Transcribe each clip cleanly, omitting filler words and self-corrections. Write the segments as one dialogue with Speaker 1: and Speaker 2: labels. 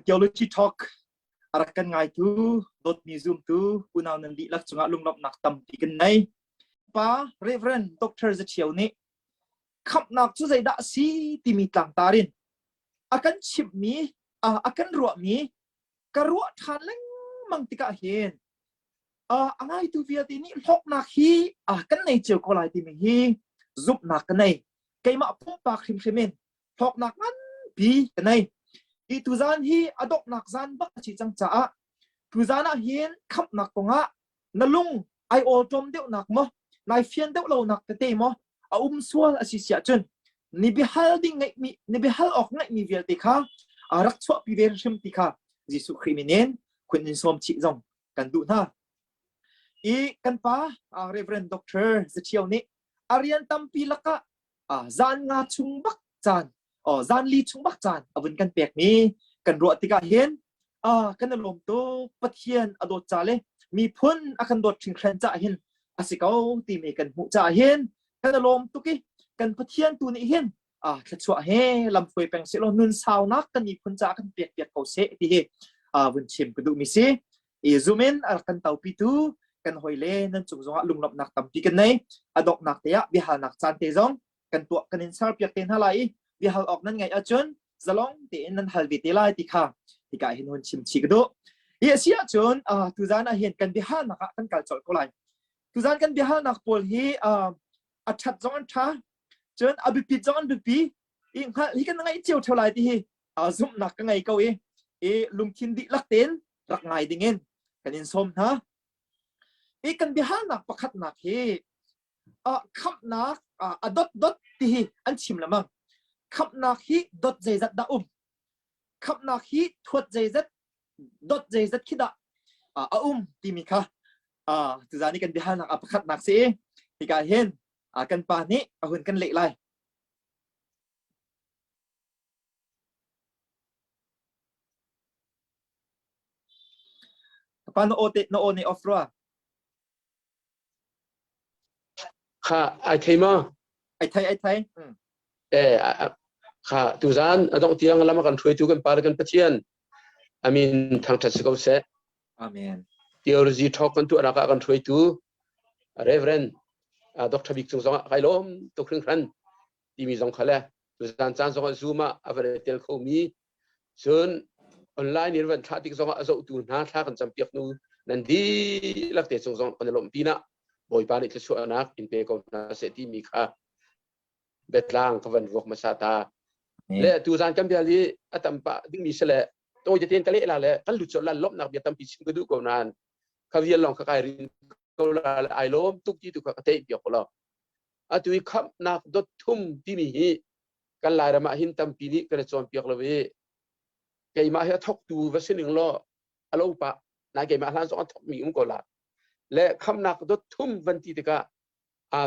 Speaker 1: Theology Talk a rak kan ngaitu dawtmi zumtu unau nan dihlak cungah lunglawmhnak tampi kan nei. Pa Reverend Dr. Zathio nih khamhnak cu zeidah a si timi tlangtar in a kan chimhmi a kan ruahmi ka ruah ṭhan lengmang tikah hin a ngaitu vialte nih hlawknak hi kan nei cio ko lai timi hi zumhnak ka nei. Keimah pumpak hrimhrim in hlawknak nganpi ka nei. Hi tuzan hi a donghnak zan bak a si cang caah tuzan ah hin khamhnak kongah na lung ai awṭawm deuhnak maw nai fian deuh lonak tete maw a um sual a si siah cun ni biahal ding ngeihmi ni biahal awk ngeihmi vialte kha a rak chuahpi ve hrim ti kha Jesuh Khrih min in khun in sawm chih zong kan duh hna. I kan pa Reverend Dr. Zathio nih a rian tampi lakah zan nga chung bak caan zan li chung bak caan a vun kan pekmi kan ruah tikah hin kan i lawm tuk Pathian a dawt ca le miphun a kan dawt hringhran caah hin a si ko timi kan hmuh caah hin kan i lawm tuk i kan Pathian tu nih hin thluachuah he lamhruai peng seh law nun saunak kan miphun caah kan pek piak ko seh ti hi vun chim ka duhmi si i zoom in a rak kan topitu kan hawile nan cung zongah lunglawmhnak tampi kan nei a donghnak te ah biahalnak caan te zong kan tuah kan in serpiak te hna lai i biahal awk nan ngaih ahcun zalong tein nan hal ve te lai ti kha hika hin hun chim chih ka duh hi a si ahcun tuzan ah hin kan biahalnak ah kan kal colh ko lai tuzan kan biahalnak pawl hi a ṭhat zong an ṭha cun a biapit zong an biapi i hngalh hi kan ngaih cio ṭheo lai ti hi zumhnak ka ngei ko i i lungthin dihlak tein rak ngai dingin kan in sawm hna. I kan biahalnak pakhatnak hi khamhnak a dot dot ti hi an chim lemang. Khamhnak hi dot zeizat dah um? Khamhnak hi thuat zeizat dot zeizat khi dah a um timi kha tuzan i kan biahalnak a pakhatnak si i hika hin kan pa nih a hun kan leh lai. Pa na aw te na aw nih off rua.
Speaker 2: Kha ai thei ma?
Speaker 1: Ai thei ai thei.
Speaker 2: Eh kha tuzan a dongh tiang lam a kan hruaitu kan pa le kan Pathian amin thangṭhat si ko seh.
Speaker 1: Amen.
Speaker 2: Theology talk kan tuahnak ah kan hruaitu Reverend Dr. Bik Cung zong ah kai lawm tuk hringhran timi zong kha le tuzan caan zong ah Zoom ah a van i tel khomi cun online in van thlah tik zong ah a zohtu hna thla kan campiak nu nan dihlak te cung zong kan i lawmh pinah Bawipa nih thluachuahnak in pe ko hna seh timi kha biatlang ka van vuak hmasa ta le tuzan kan bia hi a tam pah dingmi si le tawi tein ka leh la le kan lut la lawmhnak bia tampi chim ka duh ko nain kha vial lawng kha kai rin ko la ai lawm tuk ti tu kha ka theih piak ko lo Atu i khamhnak dot thum timi hi kan Lairam ah hin tampi nih kan i cawnpiak lo i keimah hi a thawktu va si ning law a lo pah na keimah hlan zong a thawkmi um ko la le khamhnak dot thum van ti tikah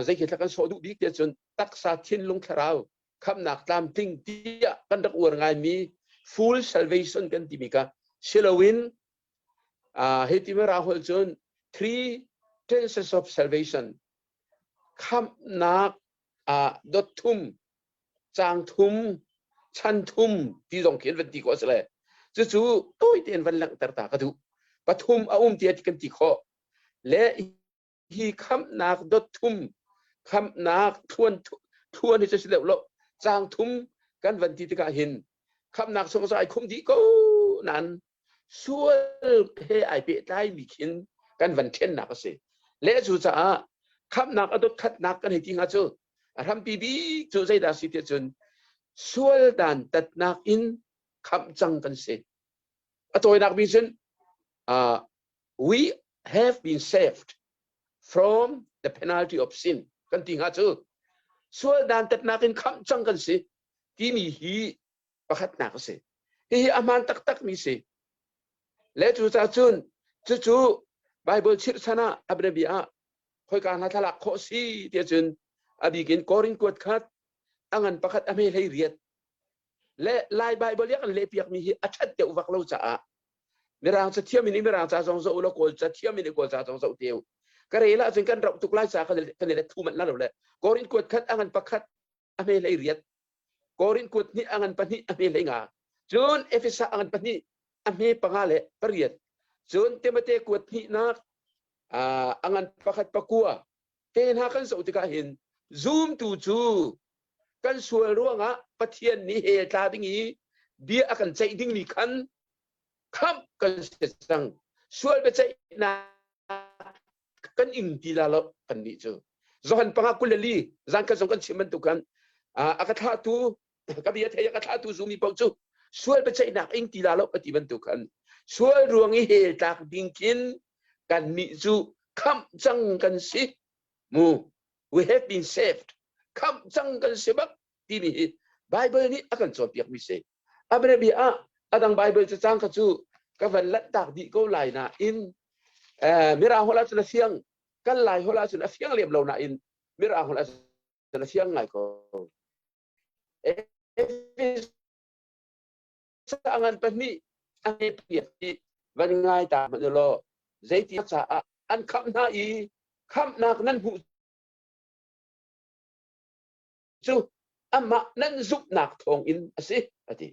Speaker 2: zei khi thla kan sawh duh bik tiah cun taksa thinlung thlarau khamhnak tlamtling tiah kan rak uar ngaimi full salvation kan timi ka siloin hei ti ra hol cun three tenses of salvation Khamhnak ah dot thum, caang thum, chan thum ti zong khi an van ti khawh a si le. Cucu tawi tein van langhter ta ka duh. Pathum a um tiah kan ti khawh. Le hi khamhnak dot thum, khamhnak thluan thluan hi cu si deuh lo. Caang thum kan van ti tikah hin khamhnak chung cu ai khum dih ko nain sual he ai pehtlaimi khin kan van ṭhennak a si. Le cucaah khamhnak a dotkhatnak kan hei ti hnga cu a hrampi bik cu zeidah si tiah cun sual dan tatnak in khamh cang kan si. A tawinak bik cun uh, we have been saved from the penalty of sin kan ti hnga cu sual dan tatnak in khamh cang kan si timi hi pakhatnak a si. Hihi a hmaan taktakmi si. Le cucaah cun cucu Bible chirhchan ah Abraham ah khoika hna thlalak khawh si tiah cun a bik in Korin kuat khat a ngan pakhat a hme hlei riat le Lai Bible i kan lehpiakmi hi a ṭhat deuh vak lo caah Mirang ca thiam in Mirang ca zong zoh law Kawl ca thiam in Kawl ca zong zoh te u. Ka rel ahcun kan rauh tuk lai ca kan i let thu manh la lo le Korin kuat khat a ngan pakhat a hme hlei riat Korin kut hnih a ngan pahnih a hme hlei nga cun Efesa a ngan pahnih. a hme panga le pariat. Cun Timote kuat hnihnak a ngan pakhat pakua te hna kan zoh tikah hin zumtu cu kan sual ruangah Pathian nih hell tla ding i bia a kan ceih dingmi khan khamh kan si cang. Sual biaceihnak kan ing ti la lo kan nih cu. Johan panga 24 zan khat zong kan chim bantuk khan a ka thlahtu ka bia thei a ka thlahtu zumi paoh cu sual biaceihnak ing ti la lo a ti bantuk khan sual ruang i hell tlak ding khin kan nih cu khamh cang kan si mu. We have been saved. Khamh cang kan si bak timi hi Bible nih a kan cawnpiakmi si. A bianabia ah a dang Bible cacang kha cu ka van lanhtak dih ko lai nain Mirang holh ahcun a fiang, kan Lai holh ahcun a fiang lem lo nain Mirang holh ahcun a fiang ngai ko. A ngan pahnih a nge piak i van ngai ta hmanh law zeiti caah an khamh hna i khamhnak nan hmuh cu amah nan zumhnak thawngin a si a ti.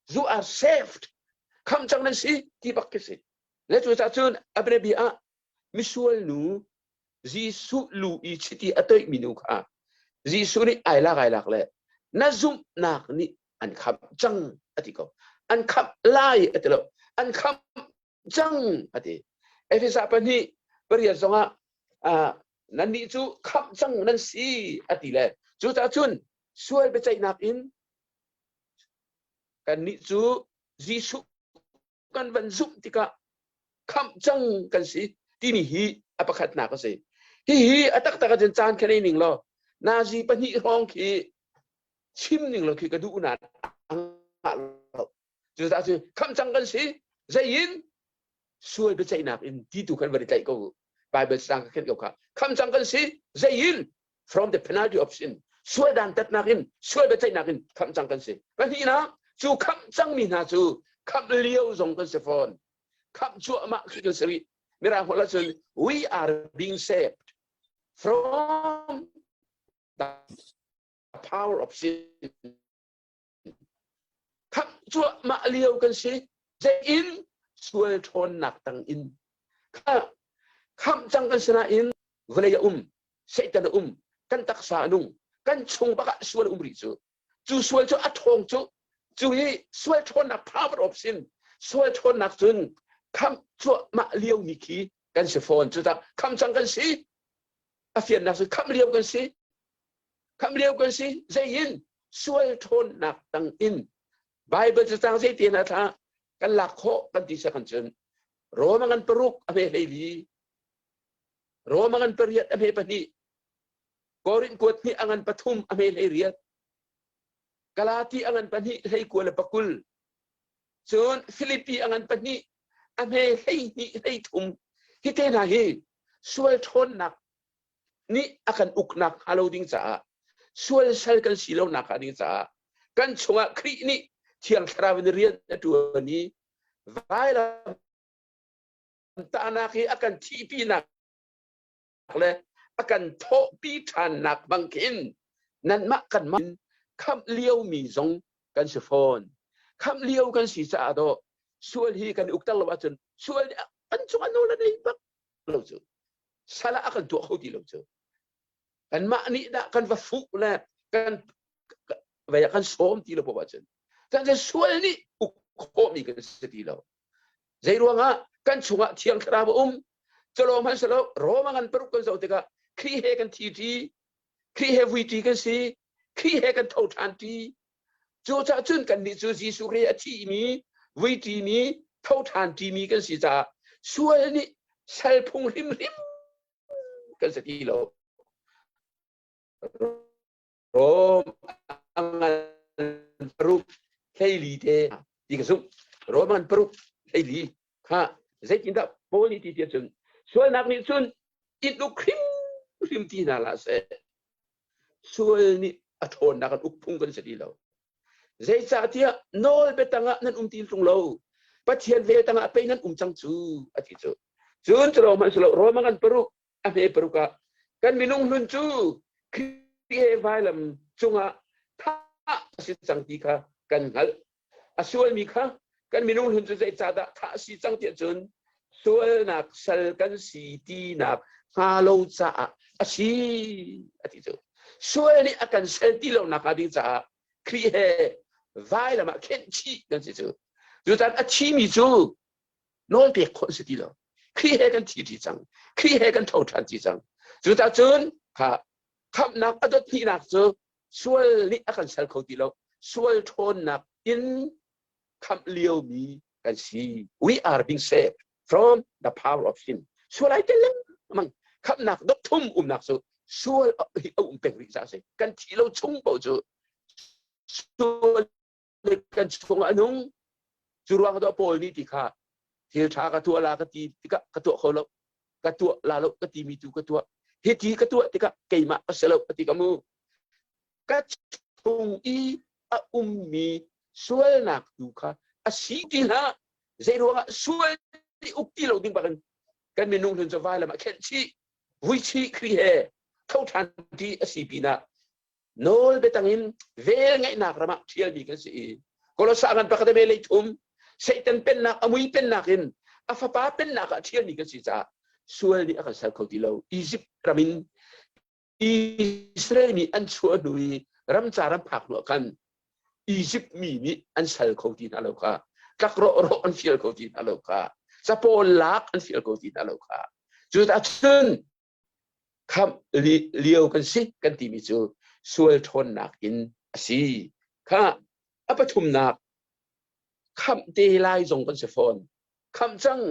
Speaker 2: You are saved. Khamh cang nan si ti bak khi si. Le cucaah cun a bianabia ah misual nu Jesuh lu i chiti a toihmi nu kha Jesuh nih ai lak ai lak le na zumhnak nih an khamh cang a ti ko. An khamh lai a ti lo. An khamh cang a ti. Efesa pahnih pariat zongah nannih cu khamh cang nan si a ti le cucaah cun sual biaceihnak in kannih cu Jesuh kan van zumh tikah khamh cang kan si timi hi a pakhatnak a si. Hihi a taktak ahcun caan kha nei ning law nazi pahnih hrawng khi chim ning law khi ka duh nain a ngah lo. Cucaah cun khamh cang kan si zei in sual biaceihnak in ti tu khan van i tlaih ko Bible sang ka khenh ko kha khamh cang kan si zei in from the penalty of sin sual dantatnak in sual biaceihnak in khamh cang kan si. Pahnihnak cu khamh cangmi hna cu khamh lio zong kan si fawn. Khamh cuahmah khi kan si rih. Mirang holh ahcun we are being saved from the power of sin. Khamh cuahmah lio kan si. Zei in sual ṭhawnnak tang in kha khamh cang kan si nain vawlei a um, Satan a um, kan taksa a nung, kan chung bak ah sual a um rih cu. Cu sual cu a ṭhawng cu cu hi sual ṭhawnnak power of sin sual ṭhawnnak cun khamh cuahmah lio mi khi kan si fawn. Cucah khamh cang kan si. A fiannak cu khamh lio kan si. Khamh lio kan si. Zei in sual ṭhawnnak tang in Bible cacang zei te hna thla kan lak khawh kan ti sa kan cun Roma ngan paruk a hme hleili Roma ngan pariat a hme pahnih Korin kuat hnih a ngan pathum a hme hlei riat Galati a ngan pahnih hlei kua le pakul cun Filipi a ngan pahnih a hme hlei hnih hlei thum hi te hna hi sual ṭhawnnak nih a kan uknak hnga lo ding caah sual sal kan si lo nak hnga ding caah kan chungah Khrih nih Thiang Thlarau in rian a ṭuan i vailam tahnak hi a kan thihpinak le a kan thawhpi ṭhannak bang khin nanmah kanmah khamh liomi zong kan si fawn. Khamh lio kan si caah dawh sual hi kan i ukter lo ahcun sual nih kan cungah nawl a nei bak lo cu. Sal ah a kan tuah kho ti lo cu. Kanmah nih dah kan va fuh le kan vei ah kan sawm ti lo poah ahcun kan sual nih uk khawhmi kan si ti lo. Zei ruangah kan chungah Thiang Thlarau a um. Cu hmanh si lo Roma ngan paruk kan zoh tikah Khrih he kan thi ṭi, Khrih he vui ṭi kan si, Khrih he kan tho ṭhan ṭi. Cucaah cun kannih cu Jesuh Khrih a thimi, vui ṭimi, tho ṭhan ṭimi kan si caah sual nih sal phung hrimhrim kan si ti lo. Rom a ngan paruk hleili te ti ka zumh. Rom ngan paruk hleili kha zeitindah Paul nih ti tiah cun sualnak nih cun in uk hrimhrim ti hna hlah seh. Sual nih a ṭhawnnak an uk phung kan si ti lo. Zeicahtiah nawl biatang ah nan um ti ṭung lo. Pathian vel tangah pei nan um cang cu a ti cu. Cun cu lo hmanh si lo Rom a ngan paruk a hme paruk ah kan minung hlun cu Khrih he vailam cungah thah a si cang ti kha kan hngalh. A sualmi kha Kan minung hlun cu zeicahdah thah a si cang tiah cun sualnak sal kan si tinak hnga lo caah a si a ti cu. Sual nih a kan sel ti lo nak hnga ding caah Khrih he vailam ah khenh chih kan si cu. Cucan a thimi cu nawl pek khawh a si ti lo. Khrih he kan thi ṭi cang. Khrih he kan tho ṭhan ti cang. Cucah cun kha khamhnak a dot hnihnak cu sual nih a kan sal kho ti lo. Sual ṭhawnnak in khamh liomi kan si. We are being saved from the power of sin. Sual ai tel lengmang. Khamhnak dot thum umnak cu sual a um peng rih ca si. Kan thi lo chung paoh cu sual kan chung a nung. Cu ruang ah Paul nih ti kha thil ṭha ka tuah la ka ti tikah ka tuah kho lo. Ka tuah la lo ka timi tu ka tuah. Hiti ka tuah tikah keimah ka si lo ka ti ka mu. Ka chung i a ummi sualnak tu kha a si ti hlah zei ruangah sual nih uk ti lo ding bakin kan minung hlun cu vailam ah khenh chih vui chih Khrih he tho ṭhan ti a si pinah nawl biatang in vel ngeihnak ram ah ṭhialmi kan si i Kolosa ngan pakhat me lei thum Satan pennak a mui pennak in a fapa pennak ah ṭhialmi kan si caah sual nih a kan sal kho ti lo Egypt ram in Israel mi an chuah hnu i ramcar an phak hnu ah khan Egypt mi nih an sal kho ti hna lo kha tlak rawh rawh an fial kho ti hna lo kha capawl lak an fial kho ti hna lo kha cucaah cun khamh lio kan si kan timi cu sual ṭhawnnak in a si kha a pathumnak khamh te lai zong kan si fawn khamh cang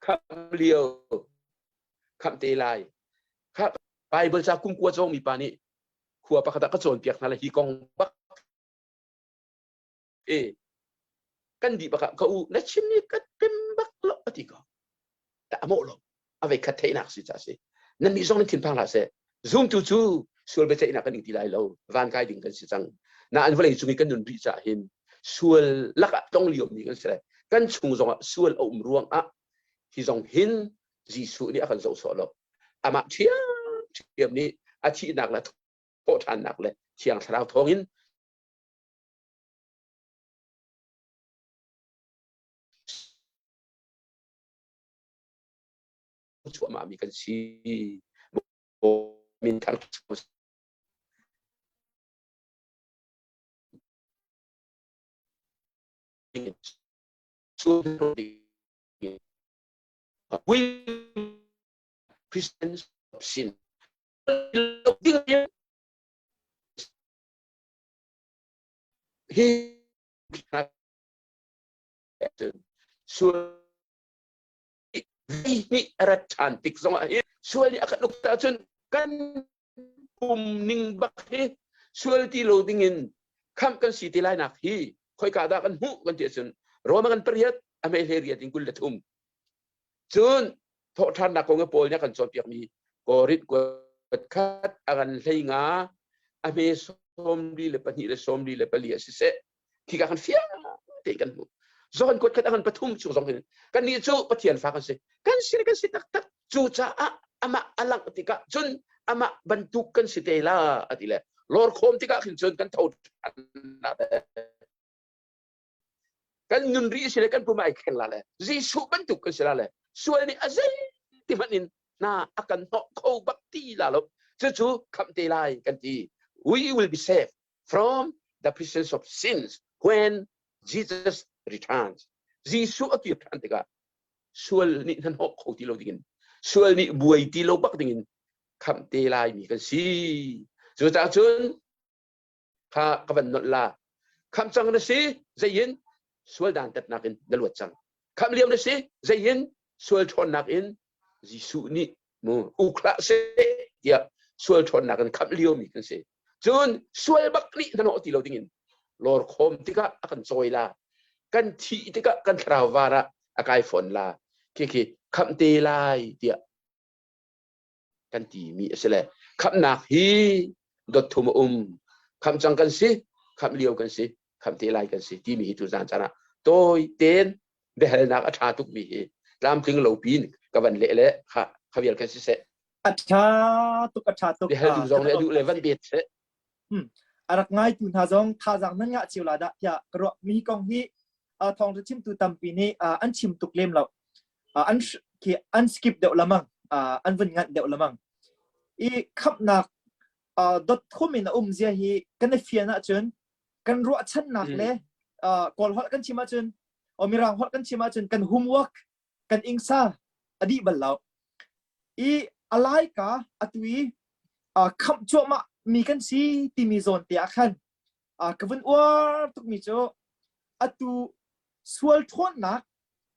Speaker 2: Khamh lio, khamh te lai. Kha Bible ca kum kua cawngmi pa nih khua pakhat ah ka cawnpiak hna le hi kong bak e kan dih bak ah ka u na chimmi ka pem bak lo a ti ko. Ta a mawh lo. A vei khat theihnak si ca si. Nan nih zong nan thinphang hlah seh. Zumtu cu sual biaceihnak kan ing ti lai lo. Van kai ding kan si cang. Nain vawlei cung i kan nun rih caah hin sual lakah tong liomi kan si lai. Kan chung zongah sual a um ruangah hi zong hin Jesuh nih a kan zoh sawh lo. Amah ṭhiamṭhiam nih a thihnak le thawhṭhannak le Thiang Thlarau thawngin chuahmahmi kan si. Min thang We Christians sin. Hi sual nih a rat ṭhan tik zongah hin sual nih a kan uk ahcun kan pum ning bak hi sual ti lo dingin khamh kan si ti lai nak hi khoika dah kan hmuh kan ti ahcun Roma kan pariat a mei hle riat in 23 cun thawhṭhannak kong i Paul nih a kan cawnpiakmi Korinth kuat khat a kan hlei nga a hme 42 le 44 a siseh khika kan fiang tein kan hmuh John kuat khat a kan pathum chung zong hin kannih cu Pathian fa kan si kan si kan si taktak cu caah amah a langh tikah cun amah bantuk kan si te la a ti le lawr khawm tikah khin cun kan tho kan nun ri si le kan pum ai kheng la le Jesuh bantuk kan si la le sual nih a zei ti hmanh in hna a kan hnawh kho bak ti la lo cucu khamh te lai kan ti we will be saved from the presence of sins when Jesus returns. Jesuh a kir ṭhan tikah sual nih hnahnawh kho ti lo dingin sual nih buai ti lo bak dingin khamh te lai mi kan si. Cucaah cun kha ka van nolh la. Khamh cang na si zeiin sual dantatnak in na luat cang. Khamh lio na si zeiin sual ṭhawnnak in Jesuh nih mu uk hlah seh tiah sual ṭhawnnak in khamh liomi kan si. Cun sual bak nih hnahnawh ti lo dingin lawr khawm tikah a kan cawi la. Kan thih tikah kan thlarau var ah a kai fawn la. Khi khi khamh te lai tiah kan timi a si le khamhnak hi dot thum a um. Khamh cang kan si, khamh lio kan si, khamh te lai kan si timi hi tuzan caan ah tawi tein biahalnak a ṭha tukmi hi tlamtling lo pin ka van leh le kha kha vial kan si seh.
Speaker 1: A ṭha tuk a ṭha tuk.
Speaker 2: Biahaltu zong nih a duh le van bet seh.
Speaker 1: A rak ngaitu hna zong thazaang nan ngah cio la dah tiah ka ruah mi kong hi. Thawngṭha chimtu tampi nih an chim tuk lem lo. An khi an skip deuh lamang, an vun nganh deuh lamang. I khamhnak dot thum in a um zia hi kan i fian ahcun kan ruahchannak le Kawl holh kan chim ahcun o Mirang holh kan chim ahcun kan homework kan ingsa a dih bal lo. I alaika atu i khamh cuahmah mi kan si timi zawn te ah khan ka vun uar tukmi cu atu sual ṭhawnnak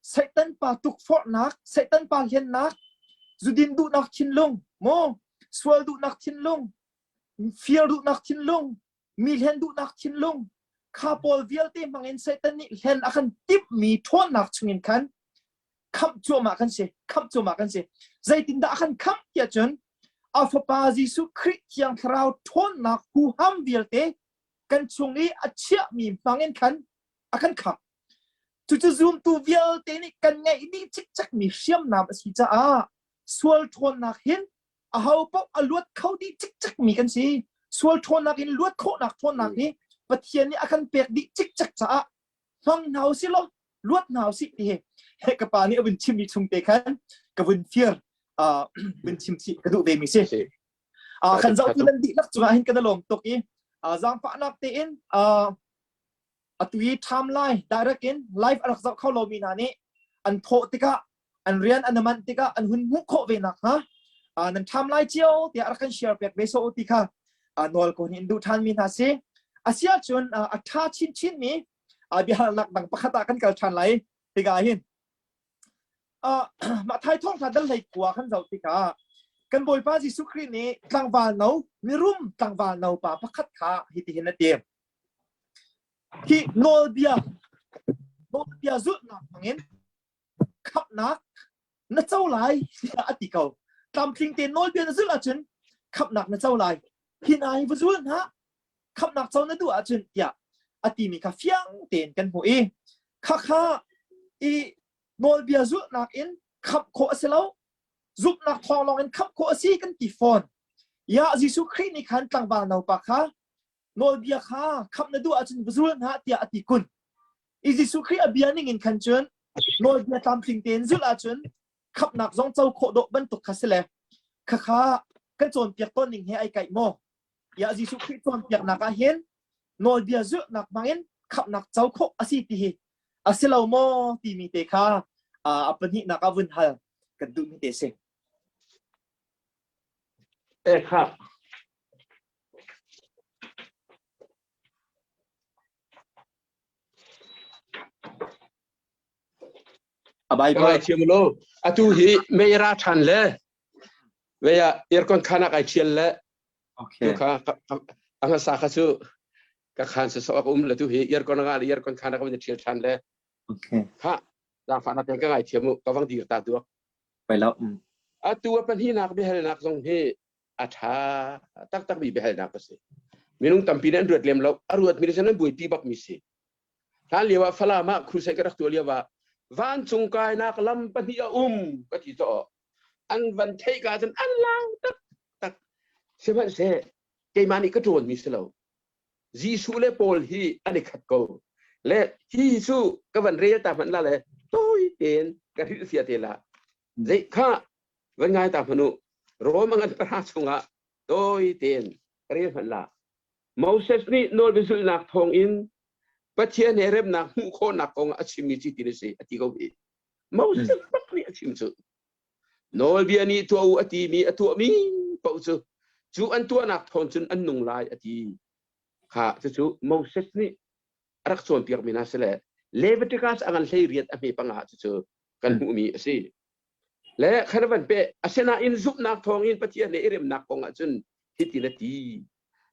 Speaker 1: Satan pa tukforhnak Satan pa hlennak zudin duhnak thinlung maw sual duhnak thinlung fir duhnak thinlung mi hlen duhnak thinlung kha pawl vialte hmangin Satan nih hlen a kan timhmi ṭhawnnak chungin khan khamh cuahmah kan si khamh cuahmah kan si zeitindah a kan khamh tiah cun a fapa Jesuh Khrih Thiang Thlarau ṭhawnnak huham vialte kan chung i a chiahmi hmangin khan a kan khamh cucu zumtu vialte nih kan ngeih dih cikcekmi hriamnam a si caah sual ṭhawnnak hin aho paoh a luat kho dih cikcek mi kan si sual ṭhawnnak in luat khawhnak ṭhawnnak hi Pathian nih a kan pek dih cikcek caah hmang hna usih law luat hna usih ti hi ka pa nih a vun chimmi chung te khan ka vun fir vun chim chih ka duh ve mi si kan zohtu nan dihlak cungah hin kan lawm tuk i zaangfahnak tein atu i timeline direct in live a rak zoh kho lomi hna nih an thawh tikah an rian an manh tikah an hun hmuh khawh ve nakhnga nan ṭham lai cio tiah rak kan share pek ve so ti kha nawl ko nih in duh ṭhan mi hna si asia cun a ṭha chinchin mi biahalnak dang pakhat ah kan kal ṭhan lai tikah hin mah thai thawng thla dal hlei kua kan zoh tikah kan Bawipa Jesuh Khrih nih tlangval no mirum tlangval no pa pakhat kha hitihin a ti hi nawlbia nawlbia zulhnak hmangin khamhnak na co lai tiah a ti ko tlamtling te nawlbia na zulh ahcun khamhnak na co lai hi hna hi va zul hna khamhnak co na duh ahcun tiah a timi kha fiang tein kan hmuh i khakha i nawlbia zulhnak in khamh khawh a si lo zumhnak thawng lawng in khamh khawh a si kan ti fawn ya Jesuh Khrih nih khan tlangval naupa kha nawlbia kha khamh na duh ahcun va zul hna tiah a ti kun. I Jesuh Khrih a bia ning in khan cun nawlbia tlamtling tein zulh ahcun khamhnak zong co khawh dawh bantuk kha si le khakha kan cawnpiak tawn ning he ai kaih maw? Ya Jesuh Khrih cawnpiaknak ah hin nawlbia zulhnak hmangin khamhnak co khawh a si ti hi a si lo maw timi te kha a pahnihnak ah vun hal kan duhmi te si.
Speaker 2: E kha
Speaker 1: A Bible.
Speaker 2: Ka ngaithiam lo. Atu hi mei ra ṭhan le mei ah aircon khan ah kai ṭhial le
Speaker 1: Okay.
Speaker 2: tu kha a hmasa kha cu ka khan sasawh ka um le tu hi aircon nga le aircon khan ah ka van ṭhial ṭhan le
Speaker 1: Okay.
Speaker 2: kha zaangfahnak tein ka ngaithiam u ka vang dir ta duak.
Speaker 1: Pai lo.
Speaker 2: Atu a pahnihnak biahalnak zong hi a ṭha taktakmi biahalnak a si. Minung tampi nih an ruat lem lo. A ruatmi nih cun an buaipi bakmi si. Hlan lio ah Falam ah crusade ka rak tuah lio ah vancung kainak lam pahnih a um ka ti caw. An van theih ka cun an lang taktak. Sihmanhseh keimah nih ka ṭawnmi si lo. Jesuh le Paul hi an i khat ko. Le hi cu ka van rel ta hmanh la le tawi tein ka hrilhfiah te la. Zei kha van ngai ta hmanh u. Rom a ngan pahra chungah tawi tein rel hmanh la. Moses nih nawlbia zulhnak thawngin Pathian he remnak hmuh khawhnak kong a chimmi cu tin a si a ti ko hi. Moses bak nih a chim cu. Nawlbia nih tuah u a timi a tuahmi paoh cu cu an tuahnak thawng cun an nung lai a ti. Kha cucu Moses nih a rak cawnpiakmi hna si le Leviticus a ngan hlei riat a hme panga cucu kan hmuhmi a si. Le khan van pe asinain zumhnak thawngin Pathian he i remnak kong ah cun hitin a ti.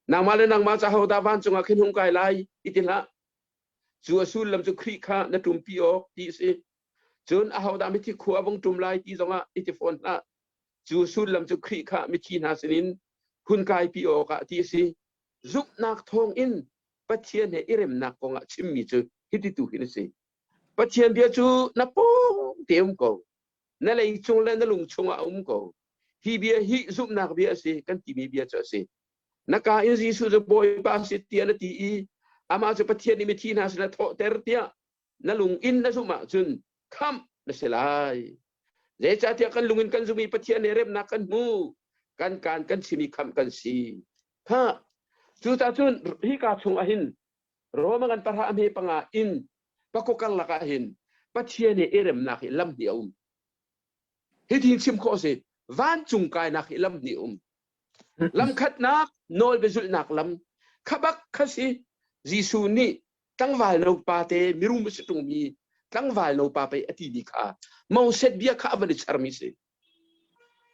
Speaker 2: Nangmah le nangmah ca hodah vancung ah khin hung kai lai i ti hlah. Cu a sullam cu Khrih kha na ṭumpi awk ti a si. Cun ahodah mithi khua a vung ṭum lai ti zongah i ti fawn hlah. Cu sullam cu Khrih kha mithi hna sinin hun kaipi awkah ti a si. Zumhnak thawngin Pathian he i remnak kongah chimmi cu hiti tu hin a si. Pathian bia cu na pawng te um ko. Na lei cung le na lung chungah a um ko. Hi bia hi zumhnak bia a si kan timi bia cu a si. Na ka in Jesuh cu Bawipa a si tiah na ti i amah cu Pathian nih mithi hna sinah thawhter tiah. Na lung in na zumh ahcun khamh na si lai. Zeicahtiah kan lung in kan zumh i Pathian he remnak kan hmu. Kan kaan kan chim i khamh kan si. Ha! Cucaah cun hika chung ah hin Roma ngan pahra hme panga in pakua karlak ah hin Pathian he i remnak hi lam hnih a um. Hitin chim khawh a si. Vancung kainak hi lam hnih a um. Lamkhatnak nawlbiazulhnak lam kha bak kha si Jesuh nih tlangval no pa te mirum a si ṭungmi tlangval no pa pei a timi kha Moses bia kha a van i charmi si.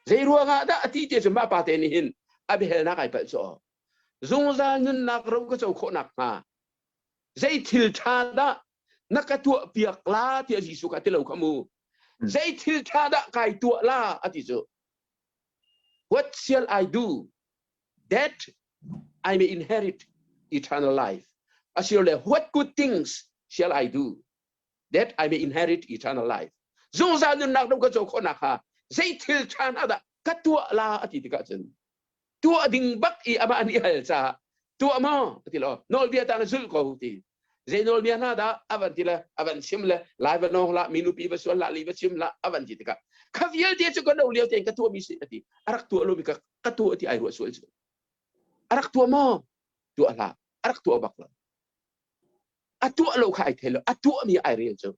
Speaker 2: Zei ruangah dah a ti ti cu mah pa te nih hin a biahalnak ai palh cu aw. Zungzal nunnak ro ka co khawh nakhnga zei thil ṭha dah na ka tuah piak la tiah Jesuh kha a ti lo kha mu. Zei thil ṭha dah kai tuah la a ti cu. What shall I do that I may inherit eternal life? Asilole what good things shall I do that I may inherit eternal life? Zungzal nunnak ram ka co khawhnak kha zei thil ṭha hna dah ka tuah la a ti tikah cun tuah ding bak i amah nih hal caah tuah maw a ti lo nawlbia ta na zulh ko ti zei nawlbia hna dah a van ti le a van chim le lai va nawng la mi nupi va sual la li va chim la a van ti tikah kha vialte cu ka no lio tein ka tuah mi si a ti a rak tuah lomi ka ka tuah ti ai ruah sual cu a rak tuah maw tuah hlah a rak tuah bak lo a tuah lo kha ai thei lo a tuah mi ai rel cu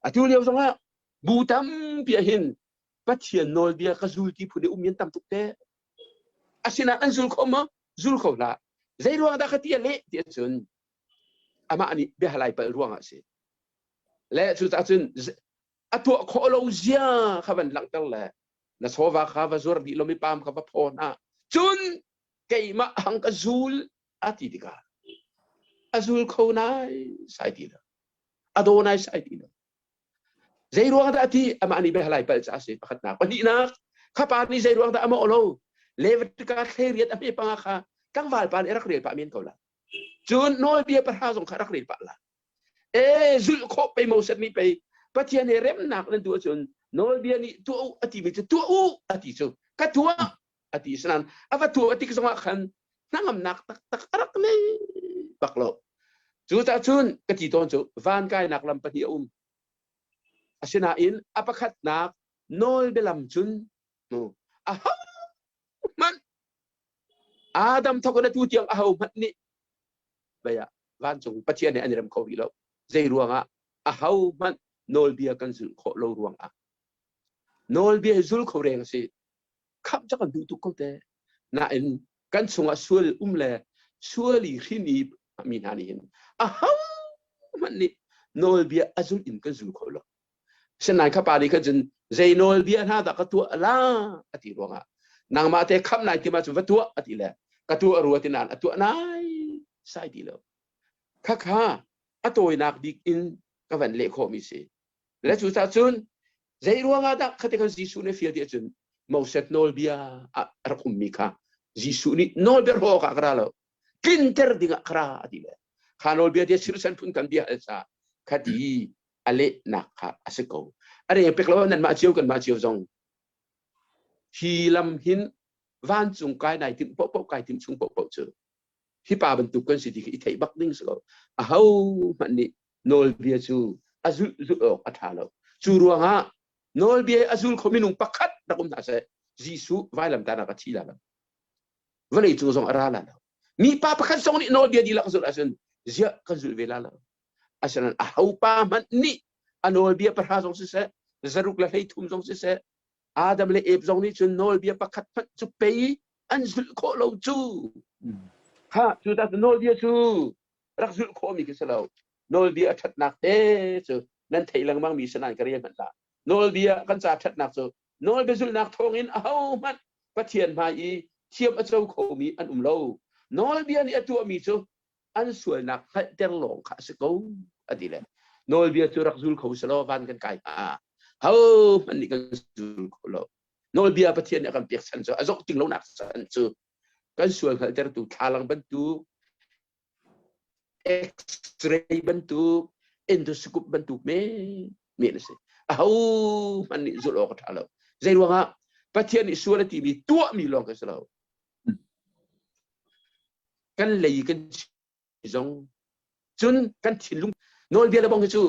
Speaker 2: atu lio zongah bu tampi ah hin Pathian nawlbia ka zul ti phun i um yan tam tuk te asinain an zul kho maw zul kho hlah zei ruang dah ka ti a leh ti ahcun amah nih biahalai palh ruangah a si le cucaah cun a tuah khawh lo zia kha van langhter le na chawva kha va zuar dih lo mi pam kha va phaw hna cun keimah hang ka zul a ti tikah a zul kho nai sai ti lo a daw nai sai ti lo zei ruang dah ti amah nih biahalai palh ca a si pakhatnak pahnihnak kha pa nih zei ruang dah a mawh lo Leviticus 18 a hme panga kha tlangval pa nih a rak rel pah men ko la Cun nawlbia pahra zong kha rak rel pah la. E zulh khawh pei Moses nih pei Pathian he remnak nan tuah cun nawlbia nih tuah u a timi cu tuah u a ti cu ka tuah a ti sanan a va tuah tik zongah khan hnangamnak taktak a rak nei bak lo. Cucaah cun ka ti tawn cu van kainak lam pahnih a um. Asinain a pakhatnak nawlbialam cun a hmanh Adam thawk in atu tiang aho hmanh nih vei ah vancung Pathian he an i rem kho rih lo. Zei ruangah aho hmanh nawlbia kan zulh khawh lo ruangah. Nawlbia hi zul kho reng a si. Khamh cu kan duh tuk ko te. Nain kan chungah sual um le sual i hrin i mi hna nih hin aho hmanh nih nawlbia a zulh in kan zul kho lo. Asinain kha pa nih khan cun zei nawlbia hna dah ka tuah la a ti ruangah nangmah te khamh nai tim ahcun va tuah a ti le ka tuah rua ti nain a tuah nai sai ti lo. Khakha a tawinak bik in ka van leh khawhmi si. Le cucaah cun zei ruangah dah khati khan Jesuh nih fial ti ahcun Moses nawlbia ah a rak ummi kha Jesuh nih nawlbia hrawk ah ka ra lo tlinter dingah ka ra a ti le kha nawlbia te sirsan phun kan bia al ca khati a lehnak kha a si ko. A reng pek lo nanmah cio kanmah cio zong hi lam hin vancung kai nai timh paohpaoh kai timh chung paohpaoh cu hi pa bantuk kan si ti khi i theih bak ding si ko. Aho hmanh nih nawlbia cu a zulh zulh awk a ṭha lo. Cu ruangah nawlbia a zul kho minung pakhat rak um hna seh Jesuh vailamtahnak a thi la lo. Vawlei cung zong a ra la lo. Mi pa pakhat zong nih nawlbia dihlak zulh ahcun ziah kan zulh ve la lo. Asinain ahopa hmanh nih a nawlbia pahra zong siseh, zaruk le 13 zong siseh, Adam le Eve zong nih cun nawlbia pakhat hmanh cu pei an zulh khawh lo cu. Ha, cu ta nawlbia cu rak zulh khawhmi khi si lo. Nawlbia a ṭhatnak te cu nan theih lengmang mi sinain ka rel hmanh hlah. Nawlbia kan ca ṭhatnak cu nawlbia zulhnak thawngin ahohmanh Pathian hmai i thiam a co khomi an um lo. Nawlbia nih a tuahmi cu an sualnak hngalhter lawng kha a si ko a ti le nawlbia cu rak zul kho selaw van kan kai hnga ho hmanh nih kan zul kho lo nawlbia Pathian nih a kan pek chan cu a zoh ting lonak chan cu kan sual hngalhtertu thlalang bantuk x-ray bantuk endoscope bantuk me men a si aho hmanh nih zulh awk a ṭha lo zei ruangah Pathian nih sual a timi tuahmi lawng kan si lo kan lei kan zong cun kan thinlung nawlbia le bong hi cu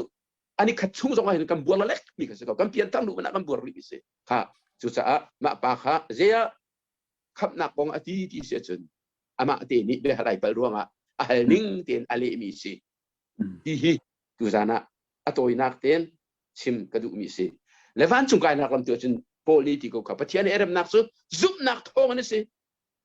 Speaker 2: Ani khat chung zong ah hin kan buar lalek mi kha si ko. Kan pian tam lu mana kan buar rih mi si. Kha cucaah mah pa kha zeia khamnak kong a ti ti si ahcun amah te nih bia halai pal ruangah a hal ning tein a leh mi si. Ti hi tuzan ah a tawinak tein chim ka duh mi si. Le vancung kainak lam tu ahcun Paul nih ti ko kha Pathian i remnak cu zumhnak thawng in a si.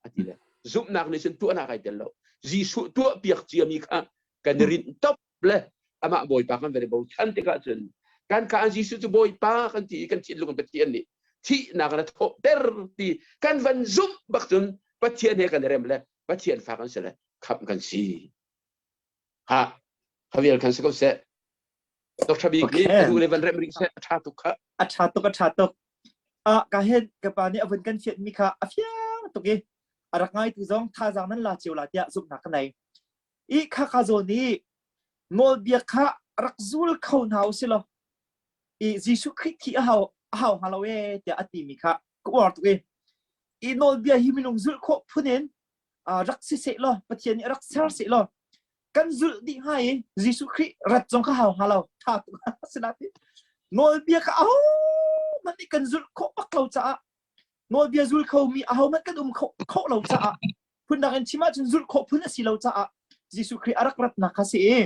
Speaker 2: A ti le zumhnak nih cun tuahnak ai tel lo. Jesuh tuah piak ciami kha kan rinh top le amah Bawipa kan van i bochan tikah cun kan ka Jesuh cu Bawipa kan ti i kan thinlung Pathian nih thihnak in a thawhter ti kan van zumh bak cun Pathian he kan i rem le Pathian fa kan si le khamh kan si. Ha, khavial kan si ko seh. Dr. Bik nih a duh le van rem rih seh a ṭha tuk kha.
Speaker 1: A ṭha tuk a ṭha tuk. Ah ka hen ka pa nih a vun kan fiat mi kha a fiang tuk i a rak ngai tu zong thazaang nan la cio la tiah zumhnak ka nei. I kha ka zawn i nawlbia kha rak zul kho hna u si law i Jesuh Khrih thi a hau a hau hnga lo e tiah a timi kha ka uar tuk i i nawlbia hi minung zulh khawh phun in rak si seh law Pathian nih rak ser seh law kan zulh dih hnga i Jesuh Khrih rat zong kha hau hnga lo tha tuk sinain nawlbia kha aho hmanh nih kan zulh khawh bak lo caah nawlbia zul khomi aho hmanh kan um khawh lo caah phundang in chim ahcun zulh khawh phun a si lo caah Jesuh Khrih a rak ratnak kha si i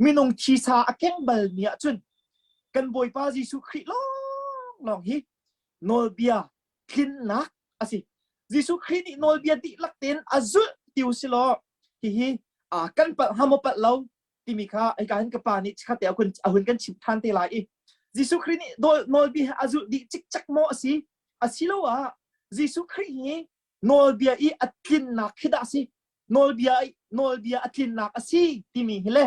Speaker 1: minung thisa a keng balmi ahcun kan Bawipa Jesuh Khrih lawnglawng hi nawlbia tlinnak a si. Jesuh Khrih nih nawlbia dihlak tein a zulh ti u si law hihi kan palh hnga maw palh lo timi kha hika hin ka pa nih chikkhat te a hun a hun kan chimh ṭhan te lai i Jesuh Khrih nih nawlbia a zulh dih cikcek maw a si asiloah Jesuh Khrih hi nawlbia i a tlinnak khi dah a si nawlbia nawlbia a tlinnak a si timi hi le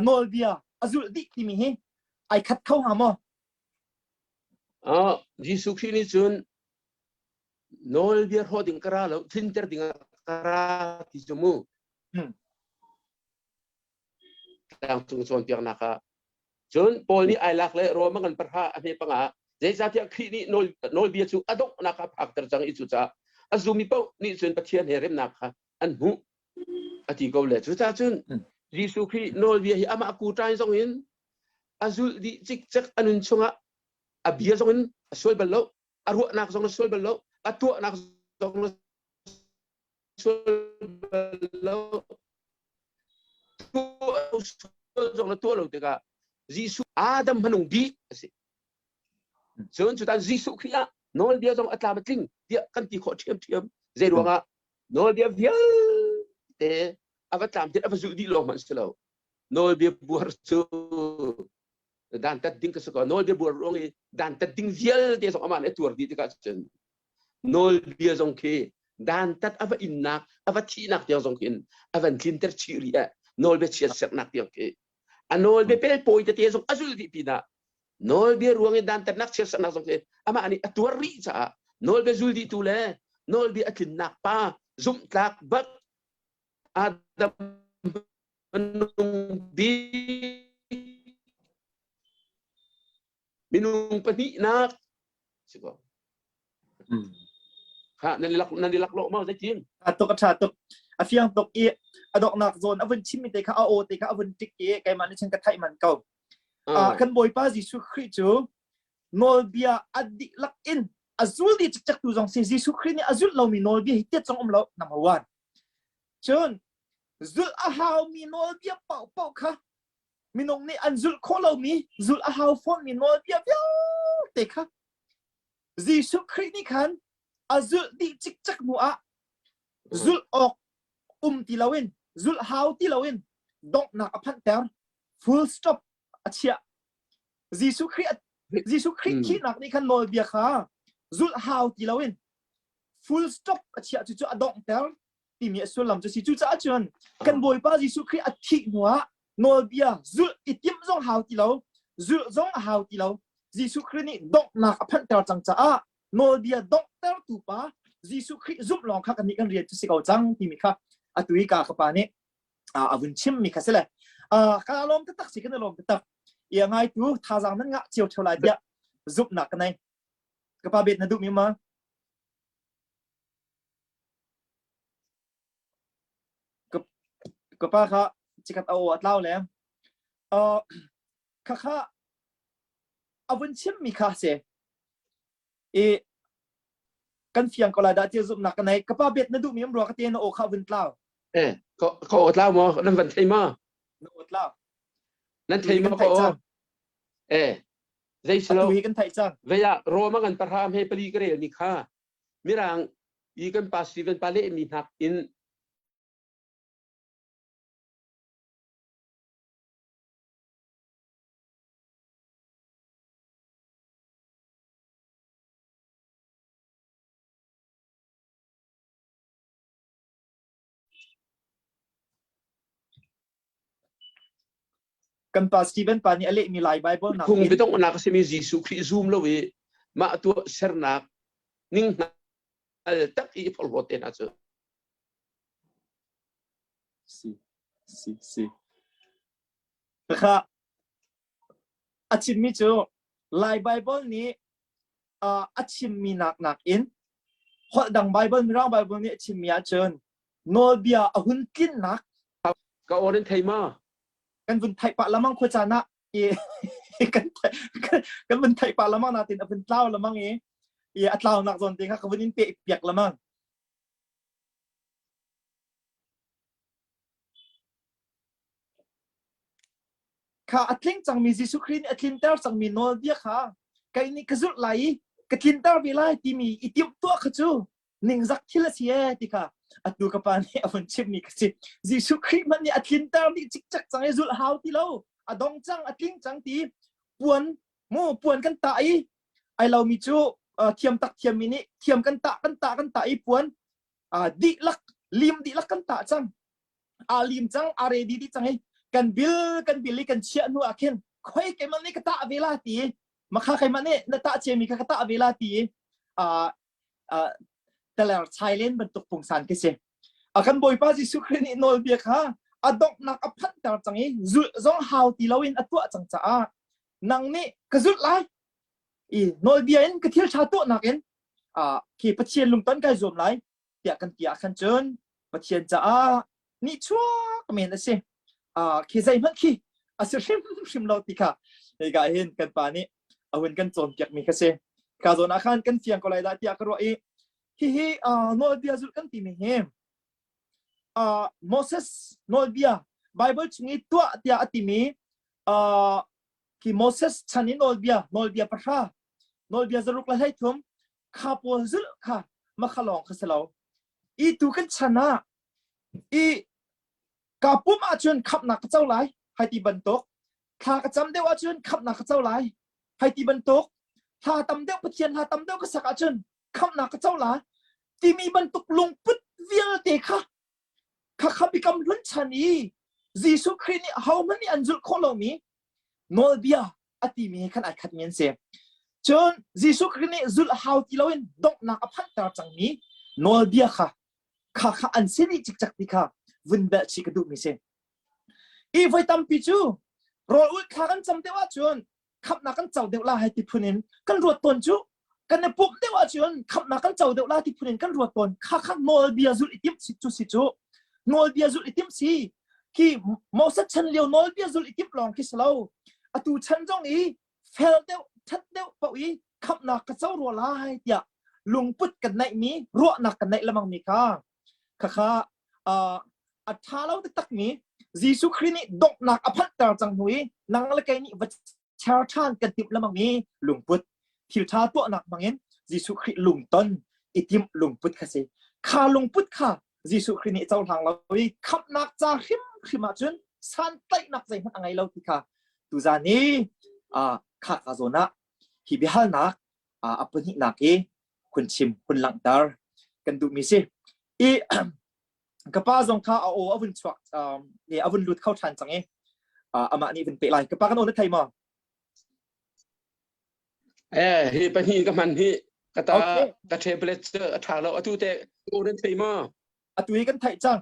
Speaker 1: nawlbia a zulh dih timi hi ai khat kho hnga maw
Speaker 2: Jesuh Khrih nih cun nawlbia hrawh ding ka ra lo tlinter ding ah ka ra ti cu mu tlangcung cawnpiaknak ah cun Paul nih ai lak le Roma ngan parha a hme panga zeicahtiah Khrih nih nawlbia cu a donghnak ah phakter cang i cucaah a zumi paoh nih cun Pathian he remnak kha an hmuh a ti ko le cucaah cun Jesuh Khrih nawlbia hi amah kuṭai zong in a zulh dih cikcek a nun chungah a bia zong in a sual bal lo a ruahnak zong a sual bal lo a tuahnak zong a sual bal lo sual zong na tuah lo tikah Jesuh Adam hmanung bik a si cun cutan Jesuh Khrih ah nawlbia zong a tlam a tling tiah kan ti khawh ṭhiamṭhiam zei ruangah nawlbia vialte a va tlam a va zulh dih lawng hmanh si lo nawlbia buar cu dantat ding ka si ko nawlbia buar ruang i dantat ding vialte zong amah nih a tuar dih tikah cun nawlbia zong khi dantat a va innak a va thihnak tiang zong khin a van tlinter chih rih eh nawlbia chiatserhnak tiang khi a nawlbia pelpawi tete zong a zulh dih pinah nawlbia ruang i dantatnak chiatserhnak zong khi amah nih a tuar rih caah nawlbia zul dihtu le nawlbia a tlinnak pa zumhtlak bak Adam minung bik minung pahnihnak si ko ha nan lak nan lak lo ma zeitin
Speaker 1: a tuk a tha tuk a fiang tuk i a doknak zawn a vun chim te kha a aw te kha a vun tik i keimah nih cun ka theih man ko kan bawipa Jesuh Khrih cu nawlbia a dihlak in a zul dih cikcek tu zong si Jesuh Khrih nih a zulh lomi nawlbia hi tiat zong um lo number one cun zulh a haumi nawlbia paohpaoh kha minung nih an zulh khawh lomi zulh a hau fawnmi nawlbia vialte kha Jesuh Khrih nih khan a zulh dih cikcek hnu ah zulh awk um ti loin zulh hau ti loin donghnak a phanhter full stop a chiah Jesuh Khrih Jesuh Khrih thihnak nih khan nawlbia kha zulh hau ti loin full stop a chiah cu cu a donghter timi a sullam cu si cucaah cun kan Bawipa Jesuh Khrih a thih hnuah nawlbia zulh i timh zong hau ti lo zulh zong a hau ti lo Jesuh Khrih nih donghnak a phanhter cang caah nawlbia donghtertu pa Jesuh Khrih zumh lawng kha kannih kan rian cu si ko cang timi kha atu i ka ka pa nih a vun chimmi kha si le ka lawm taktak si kan i lawm taktak i a ngaitu thazaang nan ngah cio theo lai tiah zumhnak ka nei ka pa bet na duh mi ma Ka pa kha chikat a aw a tlau le. Khakha a vun chimmi kha si. I kan fiang ko lai dah ti zumhnak ka nei. Ka pa bet na duhmi um rua ka te na aw kha vun tlau.
Speaker 2: Eh, ka ka aw tlau maw? Nan van thei ma?
Speaker 1: Na aw tlau.
Speaker 2: Nan thei ma ka aw? Eh, zei si lo.
Speaker 1: Atu hi kan theih cang.
Speaker 2: Vei ah Roma ngan pahram he pali ka rel mi kha mirang i kan pa Steven pa leh mi hnak in
Speaker 1: Kan pa Steven pa nih a lehmi Lai Bible nak
Speaker 2: Phung biadonghnak a simi Jesuh Khrih zum lo i mah tuah sernak ning hngal tak i phorhlawt te hna cu.
Speaker 1: Si si si. Kha a chimmi cu Lai Bible nih uh, a chimmi nak nakin holh dang Bible Mirang Bible nih a chimmi ahcun nawlbia a hun tlinnak
Speaker 2: ka aw nan thei ma
Speaker 1: kan vun theih pah lamang khua caan ah i kan kan vun theih pah lamang natin a vun tlau lamang i i a tlaunak zawn te kha ka vun in pe piak lamang Kha a tling cangmi Jesuh Khrih nih a tlinter cangmi nawlbia kha kei nih ka zulh lai i ka tlinter ve lai timi i timhtuah kha cu ningzak thil a si ee ti kha atu ka pa nih a vun chimmi ka si. Jesuh Khrih hmanh nih a tlinter dih cikcek cang i zulh hau ti lo a dong cang a tling cang ti puan mu puan kan tah i ai lomi cu thiam tak thiammi nih thiam kan tah kan tah kan tah i puan dihlak lim dihlak kan tah cang a lim cang a ready dih cang i kan bil kan bil i kan chiah hnu ah khin khoi keimah nih ka tah ve la ti makha keimah nih na tah ciami kha ka tah ve la ti a taler chai len bantuk pungsan khi si a kan bawipa Jesuh Khrih nih nawlbia kha a donghnak a phanhter cang i zulh zong hau ti loin a tuah cang caah nang nih ka zulh lai i nawlbia in ka thil ṭha tuahnak in khi Pathian lungton kai zuam lai tiah kan ti ah khan cun Pathian caah nihchuak men a si. Khi zeihmanh khi a si hrimhrim lo ti kha hika hin kan pa nih a hun kan cawnpiak mi kha si. Ka zawn ah khan kan fiang ko lai dah tiah ka ruah i hihi nawlbia zulh kan timi hi Moses nawlbia Bible chung i tuah tiah a timi khi Moses chan i nawlbia nawlbia pahra nawlbia zaruk le 13 kha pawl zulh kha makha lawng kha si lo i tu kan chan ah i ka pum ahcun khamhnak ka co lai hai ti bantuk thla ka cam deuh ahcun khamhnak ka co lai hai ti bantuk thla tam deuh Pathian hla tam deuh ka sak ahcun khamhnak ka co lai timi bantuk lungput vialte kha kha kha bikam hlun chan i Jesuh Khrih nih ahohmanh nih an zulh khawh lomi nawlbia a timi he khan ai khatmi an si. Cun Jesuh Khrih nih zulh hau ti loin donghnak a phanhter cangmi nawlbia kha kha kha an si dih cikcek ti kha vun belh chih ka duhmi si. I voi tampi cu rawl ulh thla kan cam deuh ahcun khamhnak kan co deuh la hai ti phun in kan ruat tawn cu kan i pumh deuh ahcun khamhnak kan co deuh la ti phun in kan ruat tawn kha kha nawlbia zulh i timh si cu si cu nawlbia zulh i timh si khi Moses chan lio nawlbia zulh i timh lawng khi si lo atu chan zong i fel deuh that deuh paoh i khamhnak ka co rua lai tiah lungput kan neih mi ruahnak kan neih lemang mi kha khakha a ṭha lo taktak mi Jesuh Khrih nih donghnak a phanhter cang hnu i nang le kei nih va cher ṭhan kan timh lemang mi lungput thil ṭha tuahnak hmangin Jesuh Khrih lungton i timh lungput kha si kha lungput kha Jesuh Khrih nih cohlang lo i khamhnak ca hrimhrim ahcun santlaihnak zeihmanh a ngei lo ti kha tuzan i kha ka zawn ah hi biahalnak a pahnihnak i hun chim hun langhter kan duhmi si i ka pa zong kha a aw a vun chuak a vun lut kho ṭhan cang i amah nih vun pe lai ka pa kan aw na thei maw
Speaker 2: Eh, hi pahnih ka hman hi ka ta ka tablet cu a ṭha lo atu te aw nan thei maw
Speaker 1: atu hi kan theih cang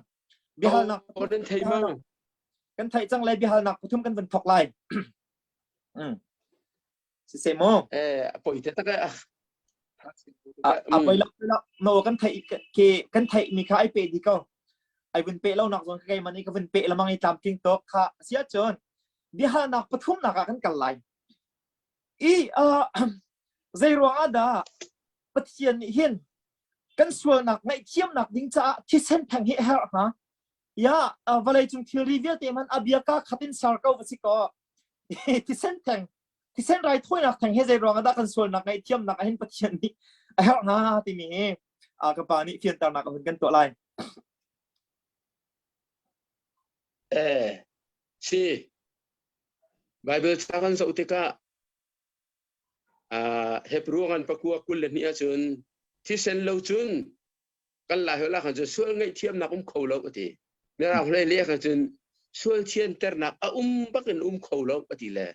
Speaker 1: biahalnak
Speaker 2: aw nan thei maw
Speaker 1: kan theih cang le biahalnak pathum kan vun thok lai mm. Siseh maw?
Speaker 2: Eh, a poi te tak eh.
Speaker 1: A poi lo lo no kan theih ke kan theih mi kha ai pe di ko. Ai vun pe lo nak zong ka kei man i ka vun pe lamang i tlamtling tok kha sia cun. Biahalnak pathumnak ah kan kal lai. I uh, zei ruang ah dah Pathian nih hin kan sualnak ngaihthiamnak ding caah thisen theng hi a herh hnga? Ya, uh, vawlei cung thilri vialte man a bia ka khat in ser ko va si ko. Thisen theng, thisen raithawinak theng hi zei ruang ah dah kan sualnak ngaihthiamnak ah hin Pathian nih a herh hnga timi hi uh, ka pa nih fianternak a hun kan tuah lai.
Speaker 2: Eh, si Bible ca kan zoh tikah uh, Hebrew ngan pakua 22 ahcun thisen lo cun kan lai holh ah khan cun sual ngaihthiamnak um kho lo a ti. Mirang hlei le khan cun sual thianternak a um bak in um kho lo a ti le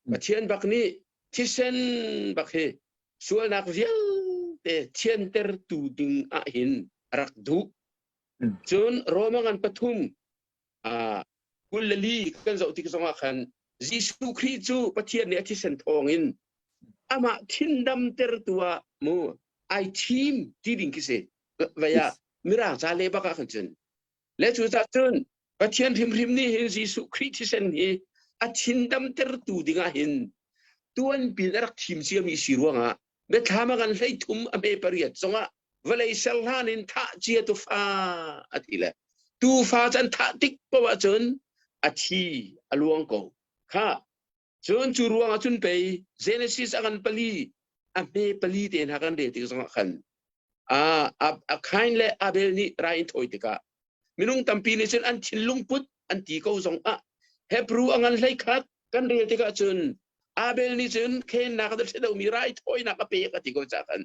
Speaker 2: Pathian bak nih thisen bak hi sualnak vialte thiantertu ding ah hin a rak duh. Cun Roma ngan pathum 24 kan zoh tik zongah khan Jesuh Khrih cu Pathian nih a thisen thawngin amah thindamtertu ah mu ai thim ti ding khi si vei ah mirang ca le bak ah khan cun le cu cah cun Pathian hrimhrim nih hin Jesuh Khrih thisen hi a thindamtertu dingah hin tuanpin a rak thim ciami si ruangah biathlam a kan 13 a hme pariat zongah vawlei ser hlan in thah cia tufa a ti le tufa cu an thah tik paoh ahcun a thi a luang ko kha cun cu ruang ah cun pei Genesis a kan pali a hme pali te hna kan rel tik zongah khan a a Kain le Abel nih rai in thawi tikah minung tampi nih cun an thinlung put an ti ko zong ah Hebrew a ngan hlei khat kan rel tikah cun Abel nih cun Cain nak a ṭhet deuhmi raithawinak a pek a ti ko caah khan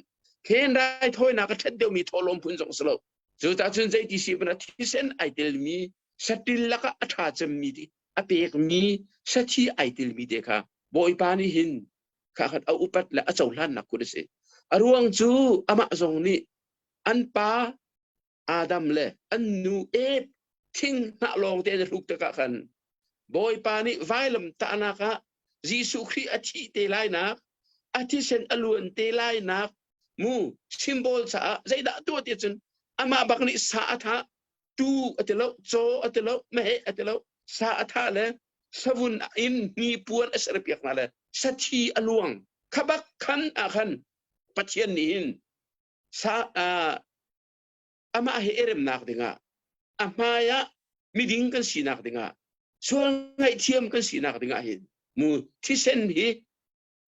Speaker 2: Cain raithawinak a ṭhet deuhmi thawhlawm phun zong si lo. Cu cah cun zeiti si hmanh ah thisen ai telmi saṭil lakah a ṭha cemmi ti a pekmi sathi ai telmi te kha Bawipa nih hin kha khan a upat le a cohlannak kut a si. A ruang cu amah zong nih an pa Adam le an nu Eve thing hnah lawng te an hruk tikah khan Bawipa nih vailam tahnak ah Jesuh Khrih a thih te lainak a thisen a luan te lainak mu symbol caah zeidah tuah ti cun amah bak nih sa a thah tu a ti lo caw a ti lo meheh a ti lo sa a thah le savun in hnipuan a serpiak hna le sathi a luang khabak khan ah khan Pathian nih hin sa amah he i remnak dingah a hmai ah miding kan sinak dingah sual ngaihthiam kan sinak dingah hin mu thisen hi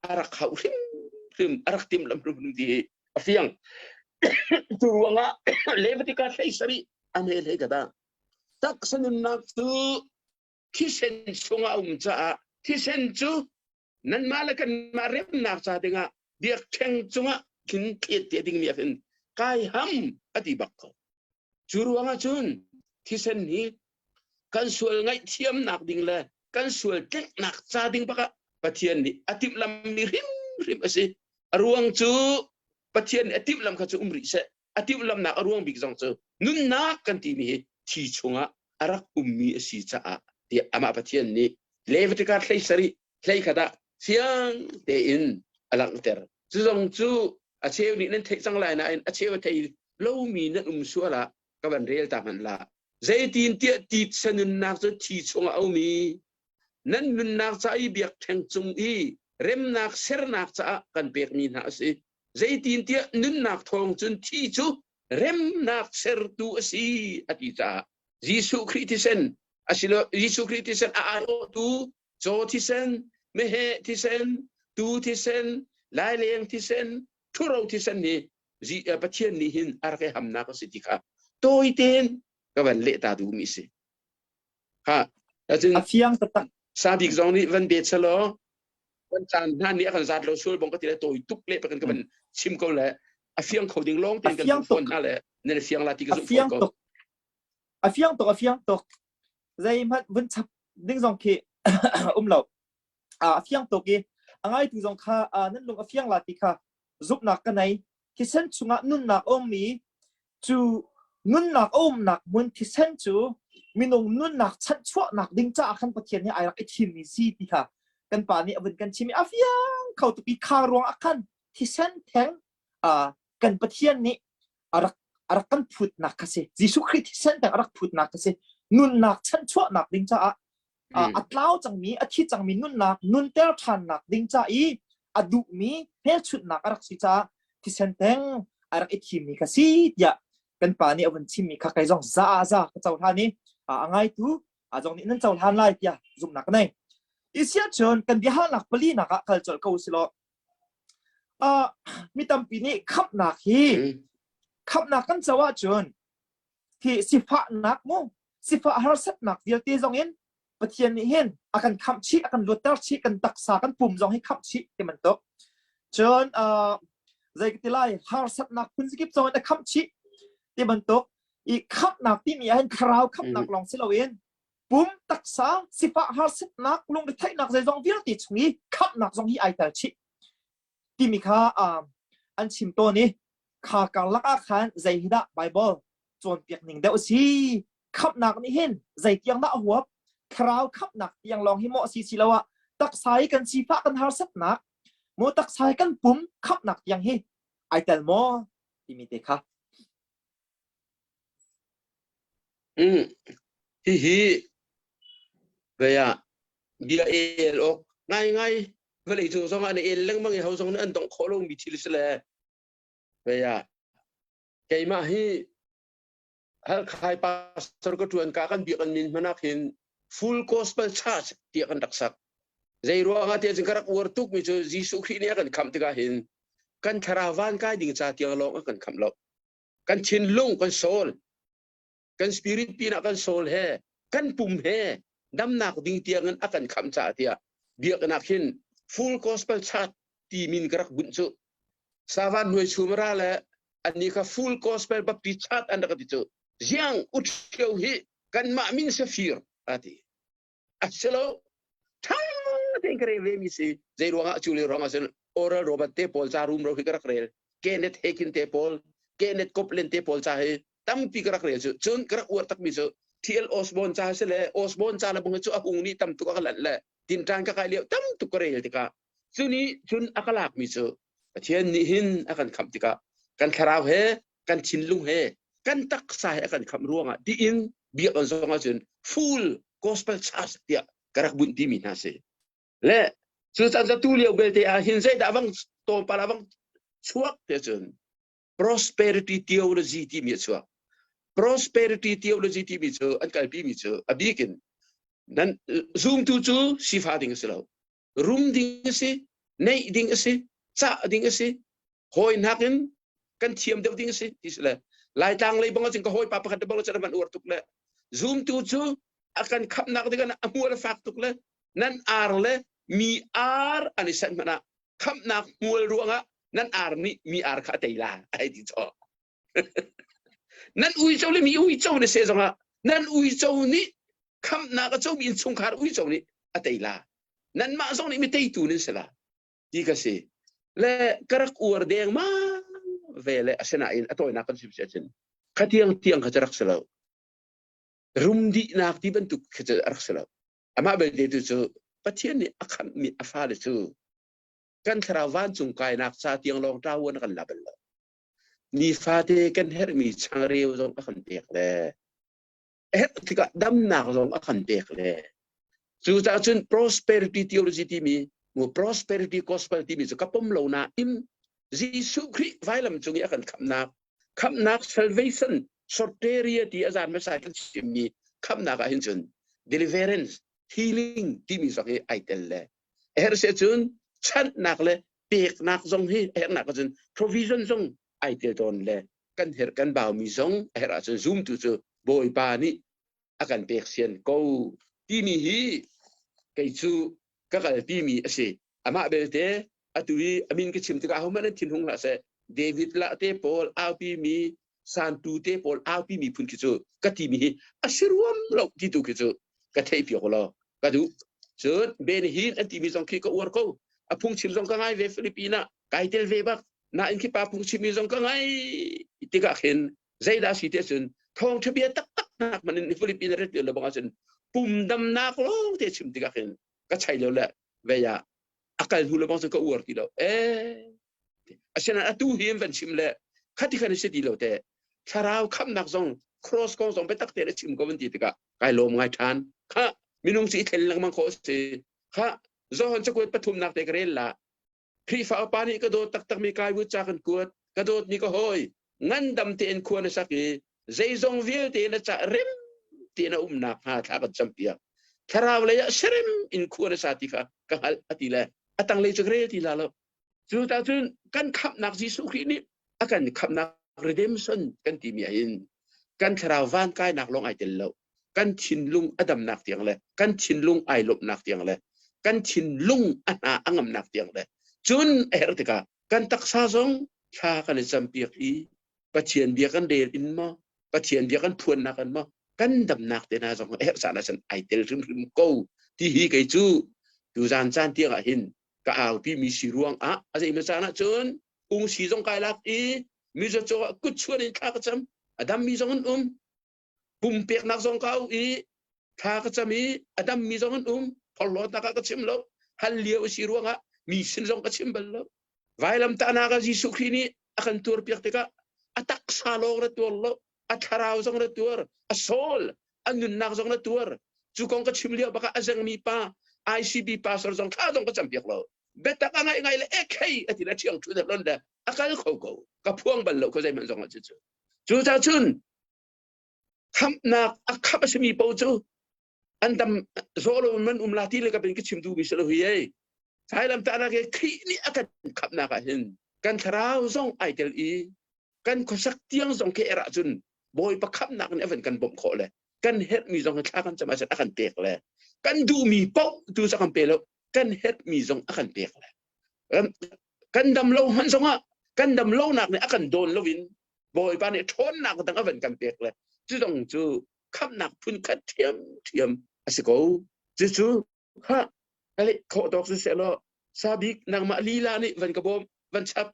Speaker 2: a rak hauh hrimhrim a rak timhlamh hrimhrim ti hi a fiang cu ruangah Leviticus 17 a hme hlei ka dah taksa nunnak cu thisen chungah a um caah thisen cu nanmah le kanmah remnak ca dingah biakṭheng cungah khin thlet te dingmi ah khin kai ham a ti bak ko. Cu ruangah cun thisen hi kan sual ngaihthiamnak ding le kan sual tlenghnak ca ding bakah Pathian nih a timhlammi hrimhrim a si. A ruang cu Pathian nih a timhlam kha cu um rih seh. A timhlamnak a ruang bik zong cu nunnak kan timi hi thi chungah a rak ummi a si caah tiah amah Pathian nih Leviticus 17 hleikhat ah fiang tein a langhter. Cu zong cu a cheu nih nan theih cang lai nain a cheu a thei lomi nan um sual ah ka van rel ta hmanh la. Zeitin tiah titsa nunnak cu thi chungah a um i nan nunnak ca i biakṭheng cung i remnak sernak caah kan pekmi hna a si. Zeitintiah nunnak thawng cun thi cu remnak sertu a si a ti caah Jesuh Khrih thisen asilo Jesuh Khrih thisen a aiawhtu caw thisen, meheh thisen, tuu thisen, laileng thisen, ṭhuro thisen hi Pathian nih hin a rak i hamnak a si ti kha tawi tein ka van leh ta duhmi si. Ha,
Speaker 1: acun a fiang taktak.
Speaker 2: Sabik zong nih van bet selaw kan caan hna nih a kan zat lo sual bong ka ti le tawi tuk le pakan ka van chim ko le a fiang kho ding lawng tein kan duh fawn hna le nan fiang la ti ka zumh fawn ko.
Speaker 1: A fiang tuk a fiang tuk zeihmanh vun chap ding zong khi um lo a fiang tuk i a ngaitu zong kha nan lung a fiang la ti kha zumhnak ka nei thisen chungah nunnak a ummi cu nunnak a umnak hmun thisen cu minung nunnak chanhchuahnak ding caah khan Pathian nih ai rak i thimmi si ti kha kan pa nih a vun kan chim i a fiang kho tuk i kha ruang ah khan thisen theng kan Pathian nih a rak a rak kan phutnak kha si Jesuh Khrih thisen theng a rak phutnak kha si nunnak chanhchuahnak ding caah. A tlau cangmi, a thi cangmi nunnak nunter ṭhannak ding ca i a duhmi hmelchunhnak a rak si caah thisen theng a rak i thimmi kha si tiah kan pa nih a vun chimmi kha kei zong za ah za ka cohlan i a ngaitu a zong nih nan cohlan lai tiah zumhnak ka nei. Isia cun kan biahalnak palinak ah kal colh ko silaw mi tampi nih khamhnak hi khamhnak kan co ahcun hi sifahnak mu sifah harsatnak vialte zong in Pathian nih hin a kan khamh chih a kan luatter chih kan taksa kan pum zong hi khamh chih ti bantuk cun zei ka ti lai harsatnak phun zakip zong in a khamh chih ti bantuk i khamhnak timi ah hin thlarau khamhnak lawng si loin pum taksa sifah harsatnak lungretheihnak zeizong vialte chung i khamhnak zong hi ai tel chih timi kha an chim tawn i kha karlak ah khan zei hi dah Bible cawnpiak ning deuh si khamhnak nih hin zei tiang dah a huap thlarau khamhnak tiang lawng hi maw si si lo ah taksa i kan sifah kan harsatnak maw taksa i kan pum khamhnak tiang hi ai tel maw timi te kha.
Speaker 2: Hihi vei ah bia el awk ngaingai vawlei cung zong ah na el lengmang i ho zong nih an dongh khawh lomi thil si le vei ah keimah hi Halkhai pastor ka ṭuan ka kan biak an min hmanak hin full gospel church tiah kan rak sak. Zei ruangah tiah cun ka rak uar tukmi cu Jesuh Khrih nih a kan khamh tikah hin kan thlarau van kai ding ca tiang lawng a kan khamh lo. Kan thinlung, kan soul, kan spirit pinah kan soul he, kan pum he damnak ding tiangin a kan khamh caah tiah biaknak hin full gospel church ti min ka rak bunh cu. Savan hnuai chum ra le annih kha full gospel baptist church an rak ti cu. Ziang uṭhio hi kanmah min safir a ti. Asilo ṭha tein ka rel ve mi si. Zei ruangah cu le ruangah cun Oral Robert te pawl ca rum ro hi ka rak rel. Kenneth Hagin te pawl, Kenneth Copeland te pawl ca hi tampi ka rak rel cu. Cun ka rak uar takmi cu T.L. Osborne ca si le Osborne ca le bang cu a hung nih tam tuk a ka lanh le tinṭan ka kai lio tam tuk ka rel tikah cu nih cun a ka lakmi cu Pathian nih hin a kan khamh tikah kan thlarau he kan thinlung he kan taksa he a kan khamh ruangah tiin biakinn zong ahcun full gospel church tiah ka rak bunh timi hna si. Le cu caan tu lio belte ah hin zeidah vang tlawmpal ah vang chuak te cun prosperity theology timi a chuak. Prosperity theology timi cu an kalpi mi cu a bikin nan zumtu cu sifa ding a si lo. Rum ding a si, neih ding a si, cah ding a si, hawi nakin kan thiam deuh ding a si ti si le Laitlang lei bang ahcun ka hawipa pakhat bang cun a uar tuk le zumtu cu a kan khamnak ding a hmual a fak tuk le nan ar le mi ar an i sanh hmanh ah khamnak hmual ruangah nan ar nih mi ar kha a tei la ai ti chaw nan uico le mi uico ne se zongah nan uico nih khamnak a comi innchungkhar uico nih a tei la nanmah zong nih mi teitu nan si la ti ka si le ka rak uar deng ma ve le asinain a tawinak kan sim si ahcun khatiang tiang kha cu rak si lo rum dihnak ti bantuk kha cu rak si lo amah belte tu cu Pathian nih a khamhmi a fale cu kan thlarau vancung kainak ca tiang lawng ṭawan kan la bal lo nifate kan herhmi changreu zong a kan pek le herh tikah damnak zong a kan pek le cucaah cun prosperity theology timi mu prosperity gospel timi cu ka pom lo nain Jesuh Khrih vailam cung i a kan khamhnak khamhnak salvation soteria ti a zan hmasa kan chimmi khamhnak ah hin cun deliverance healing timi zong hi ai tel le herh se cun chanhnak le peknak zong hi herhnak ah cun provision zong ai tel tawn le kan herh kan baumi zong a herh ahcun zumtu cu Bawipa nih a kan pek sian ko timi hi kei cu ka kalpimi a si. Amah belte atu i a min ka chim tikah ahohmanh an thinhung hlah seh. David lah te pawl aupimi santu te pawl aupimi phun khi cu ka timi hi a si ruam lo ti tu khi cu ka theih piak law ka duh. Cun Ben Hin an timi zong khi ka uar ko. A phungchim zong ka ngai ve Philippines ah kai tel ve bak. Nain khi pa phungchimmi zong ka ngai tikah khin zeidah si te cun thawngṭha bia taktak nak man in Philippines ret le bang ahcun pum damnak lawng te chim tikah khin ka chai lo le vei ah a kal hnu le bang cun ka uar ti lo eh asinain atu hi in van chim le khati khan si ti lo te thlarau khamnak zong cross kong zong biatak te na chim ko van ti tikah kai lawm ngai ṭhan kha. Minung cu i thlen lengmang khawh a si. Kha Johan cakuat pathumnak te ka rel la. Khrihfa upa nih ka dawt taktakmi kai bu ca kan kuat. Ka dawtmi ka hawi. Ngandam tein khua na sak i zeizong vialte na ca rem tein a umnak hnga thla kan campiak. Thlarau lei ah serem in khua na sa ti kha ka hngalh a ti le a tanglei cu ka rel ti la lo. Cu ta cun kan khamhnak Jesuh Khrih nih a kan khamhnak redemption kan timi ah hin kan thlarau van kainak lawng ai tel lo. Kan thinlung a damnak tiang le kan thinlung ai lawmhnak tiang le kan thinlung a hna a ngamnak tiang le cun a herh tikah kan taksa zong thla kan i campiak i Pathian bia kan rel in maw Pathian bia kan phuannak in maw kan damnak te hna zong a herh caan ah cun ai tel hrimhrim ko ti hi kei cu tuzan caan tiang ah hin ka aupi mi si ruang ah a zeimaw caan ah cun ungsi zong kai lak i mizaw caw ah kut chuan in thla ka cam a dam mi zong an um pumpeknak zong ka au i thla ka cam i a dam mi zong an um phorhlawtnak ah ka chim lo hal lio a si ruang ah mi sin zong ka chim bal lo vailam tahnak ah Jesuh Khrih nih a kan tuarpiak tikah a taksa lawng na tuar lo a thlarau zong na tuar a soul a nunnak zong na tuar cu kong ka chim lio bakah a zengmi pa ICB pastor zong thla zong ka campiak lo biatak a ngai ngai le ekhei a ti le thiang thu de lon le a kal kho ko ka phuang bal lo ko zeihmanh zong ah cu cu cu cun khamhnak a khamh a simi paoh cu an dam zaw lo man um la ti le ka bin ka chim duhmi si lo hi ei Thailam tahnak he Khrih nih a kan khamhnak ah hin kan thlarau zong ai tel i kan khuasak tiang zong khi er ahcun Bawipa khamhnak nih a van kan bawmh khawh le kan herhmi zong hi thla kan cam ahcun a kan pek le kan duhmi paoh tu cu a kan pe lo kan herhmi zong a kan pek le kan dam lo hmanh zongah kan dam lonak nih a kan dawn loin Bawipa nih ṭhawnnak dang a van kan pek le cu zong cu khamhnak phun khat ṭhiamṭhiam a si ko. Cucu ha ka leh khawh tawk si sehlaw sabik nangmah lila nih van ka bawm van chap.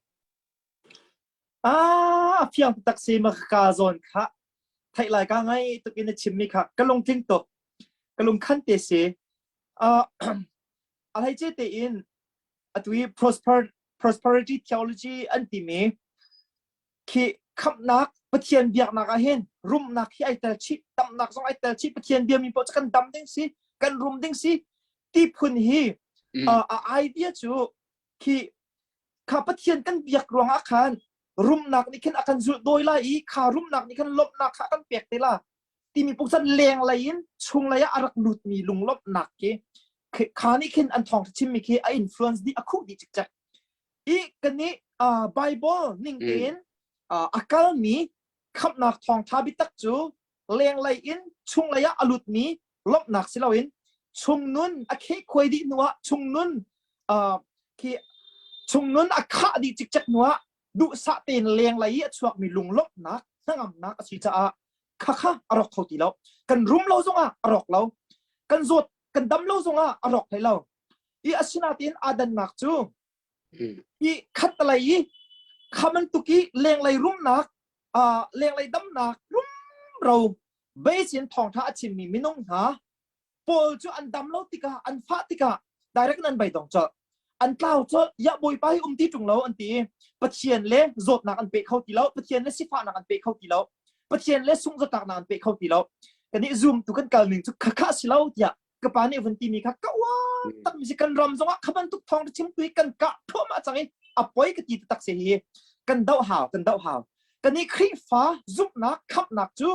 Speaker 1: Ah, fiang tak si ma ka zawn kha theih lai ka ngai tuk in na chimmi kha ka lungtling tuk ka lungkhan te si uh, a hlei ce tein atu i prosper prosperity theology an timi khi khamhnak Pathian biaknak ah hin rumnak hi ai tel chih damnak zong ai tel chih Pathian biami paoh cu kan dam ding si kan rum ding si ti phun hi a idea cu khi kha Pathian kan biak ruangah khan rumnak nih khin a kan zulh dawi lai i kha rumnak nih khan lawmhnak kha a kan pek te la timi pungsan leng lei in chung lei ah a rak lutmi lunglawmhnak khi kha nih khin an thawng chimmi khi a influence dih a khuh dih cikcek i kan nih Bible ning tein a kalmi khamhnak thawngṭha biatak cu lenglei in chunglei ah a lutmi lawmhnak si loin chungnun a khehkhuai dih hnuah chungnun khi chungnun a khah dih cikcek hnuah duhsah tein lenglei i a chuakmi lunglawmhnak hnangamnak a si caah khakha a rawk kho ti lo kan rum lo zongah a rawk lo kan zawt kan dam lo zongah a rawk hlei lo i asinain aa dannak cu i khattelei i kha bantuk i lenglei rumnak lenglei damnak rumro base in thawngṭha a chimmi minung hna pawl cu an dam lo tikah an fah tikah direct in an beidong colh an tlau colh ya bawipa hi um ti ṭung lo an ti pathian le zawtnak an pe kho ti lo pathian le sifahnak an pe kho ti lo pathian le sungzatlaknak an pe kho ti lo kan i zoom tu kan kal ning cu khakha si lo tiah ka pa nih vun timi kha ka uar tak mi si kan ram zongah kha bantuk thawng chim tu hi kan kah thluahmah cang i a poi ka ti tak si hi kan doh hau kan doh hau kan i Khrihfa zumhnak khamhnak cu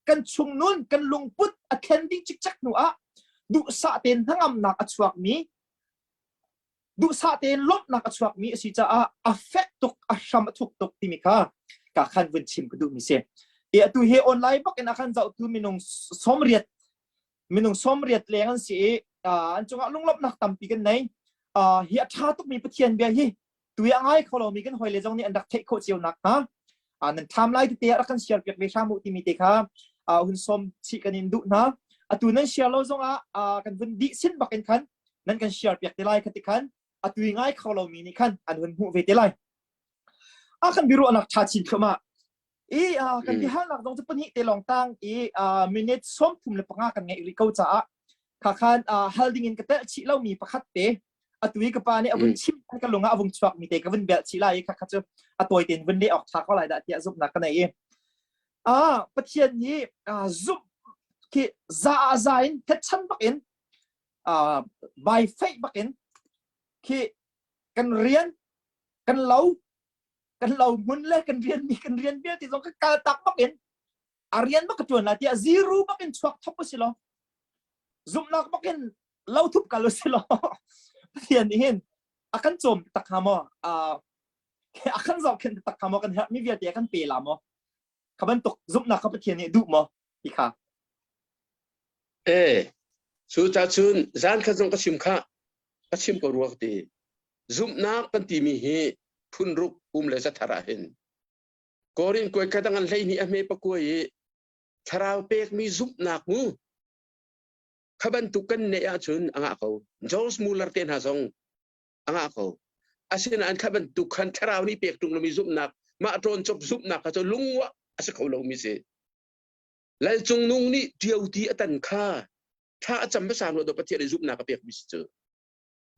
Speaker 1: kan chungnun kan lungput a thlen dih cikcek hnu ah duhsah tein hnangamnak a chuakmi duhsah tein lawmhnak a chuakmi a si caah a fek tuk a hram a thuk tuk timi kha ka khan vun chim ka duhmi si i atu hi online bak in a kan zohtu minung 80 minung 80 leng an si i an cungah lunglawmhnak tampi kan nei hi a ṭha tukmi Pathian bia hi tu i a ngai kho lomi kan hawile zong nih an rak theih khawh cio nak hnga nan ṭham lai tete rak kan share piak ve hram u timi te kha hun sawm chih kan in duh hna atu nan share lo zongah kan vun dih sin bak in khan nan kan share piak te lai kha ti khan atu i ngai kho lomi nih khan an hun hmuh ve te lai a kan biaruahnak ṭha chin thluahmah i kan biahalnak zong cu pahnih te lawng tang i minute 35 kan ngeih rih ko caah kha khan hal ding in ka telh chih lomi pakhat te atu i ka pa nih a vun chim ka lung ah a vung chuak mi te ka vun belh chih lai i kha kha cu a tawi tein vun leh awk ṭha ko lai dah tiah zumhnak ka nei i Pathian nih zumh khi za ah za in thetchan bak in. By faith bakin khi kan rian kan lo kan lo hmun le kan rian mi kan rian vialte zong ka kal tak bakin a rian bak ka tuan la tiah zero bakin chuak thop si lo zumhnak bakin lo thup kal si lo. Pathian nih hin a kan cawm tak hnga maw? A kan zohkhenh tak hnga maw? Kan herhmi vialte a kan pe la maw? Kha bantuk zumhnak kha Pathian nih duh maw ti kha.
Speaker 2: E cu ta cun zan khat zong ka chim kha, ka chim ko ruak ti. Zumhnak kan timi hi phun ruk um le zathar ah hin Korin kuai ka dang an hlei ni a hme pakuai i thlarau pekmi zumhnak mu kha bantuk kan neih ahcun a ngah ko. George Muller te hna zong a ngah ko. Asinain kha bantuk khan thlarau nih pek ṭung lomi zumhnak, mah ṭawn cop zumhnak kha cu lungwah a si kho lomi si. Lal Cung Nung nih ṭio ti a tan kha thla a cam hmasa hnu do Pathian nih zumhnak a pekmi si cu.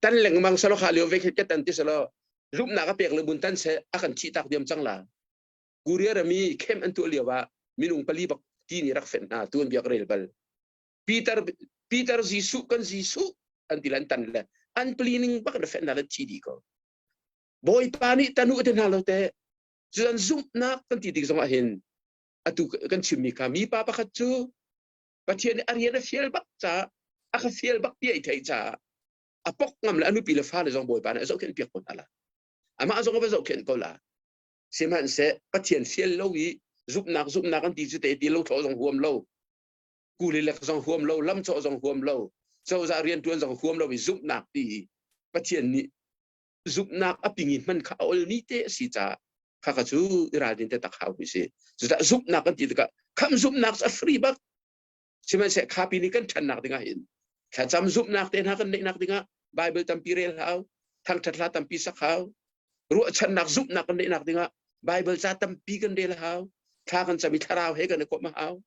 Speaker 2: Tan lengmang salo kha lio ve kha tan ti salo zumhnak a pek le bun tan se a kan thih tak diam cang la. Korea rami camp an tuah lio ah minung pali bak ti nih rak fenh hna tuan biak rel bal. Peter Peter Jesuh kan Jesuh an ti lan tan le an plining bak na fenh hna le thi dih ko. Bawipa nih tanu te hna lo te cuan zumhnak kan ti tik zong ah hin atu kan chimmi kha mipa pakhat cu Pathian nih a rian a fial bak caah a ka fial bak ti ai theih caah a pok ngam le a nupi le fale zong Bawipa nih a zohkhenh piak ko hna la. Amah zong a va zohkhenh ko la. Sihmanhseh Pathian fial lo i zumhnak zumhnak an ti cu te ti lo thlawh zong huam lo kulilek zong huam lo lamcawh zong huam lo cozah riantuan zong huam lo i zumhnak ti i Pathian nih zumhnak a ping i hman kha a olmi te a si caah kha kha cu i ralrin te tak hau mi si. Cucaah zumhnak kan ti tikah kham zumhnak cu a free bak. Sihmanhseh khapi nih kan ṭhannak dingah hin thlacam zumhnak te hna kan neihnak dingah Bible tampi rel hau, thangṭhat hla tampi sak hau, ruahchannak zumhnak kan neihnak dingah Bible ca tampi kan rel hau, thla kan cam i thlarau he kan i komh hau.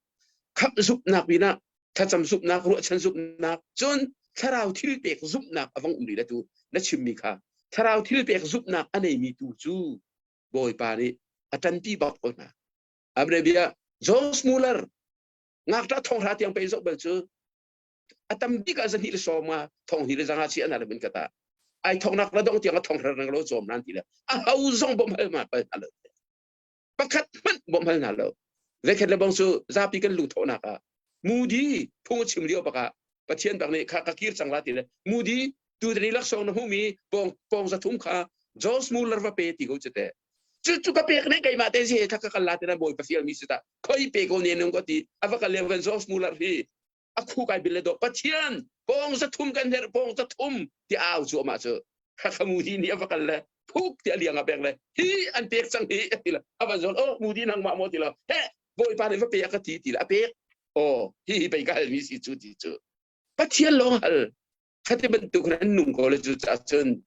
Speaker 2: Khamh zumhnak pinah thlacam zumhnak, ruahchan zumhnak, cun thlarau thil pek zumhnak a vong um rih le tu na chimmi kha thlarau thil pek zumhnak a neimi tu cu Bawipa nih a ṭanpi bak ko hna. Amre bia George Muller ngakṭah thonghra tiang pe zoh bal cu a tam bik ah zahnih le sawm nga thong hnih le zanga chi ana le mun kata ai thongnak la dong tiang a thonghra rang lo cawm nan ti le a ho zong bom hal ma pal hna lo pakhat hmanh bom hal hna lo vekhet le bong cu zapi kan lungthawhnak ah Moody phung chim lio bak ah Pathian bak nih kha ka kir cang la ti le Moody tu ni laksawng na hmuhmi pong pong zathum kha George Muller va pe ti ko cu te. Cu cu ka pek ne keimah te si he thak ka kal la ti na bawi pafial mi si ta khoi pe ko ne nung ko ti a va kal leo kan George Muller hi a khu kai bil le do Pathian pong zathum kan herh pong zathum ti au cu amah cu kha kha Moody nih a va kal le phuk ti a liang a pek le hi an pek cang hi ti le a van zawn oh Moody nangmah maw ti lo he bawipa nih va pe a ka ti ti le a pek oh hi hi pei ka hal mi si cu ti cu Pathian lawng hal. Khati bantuk an nung ko le cucaah cun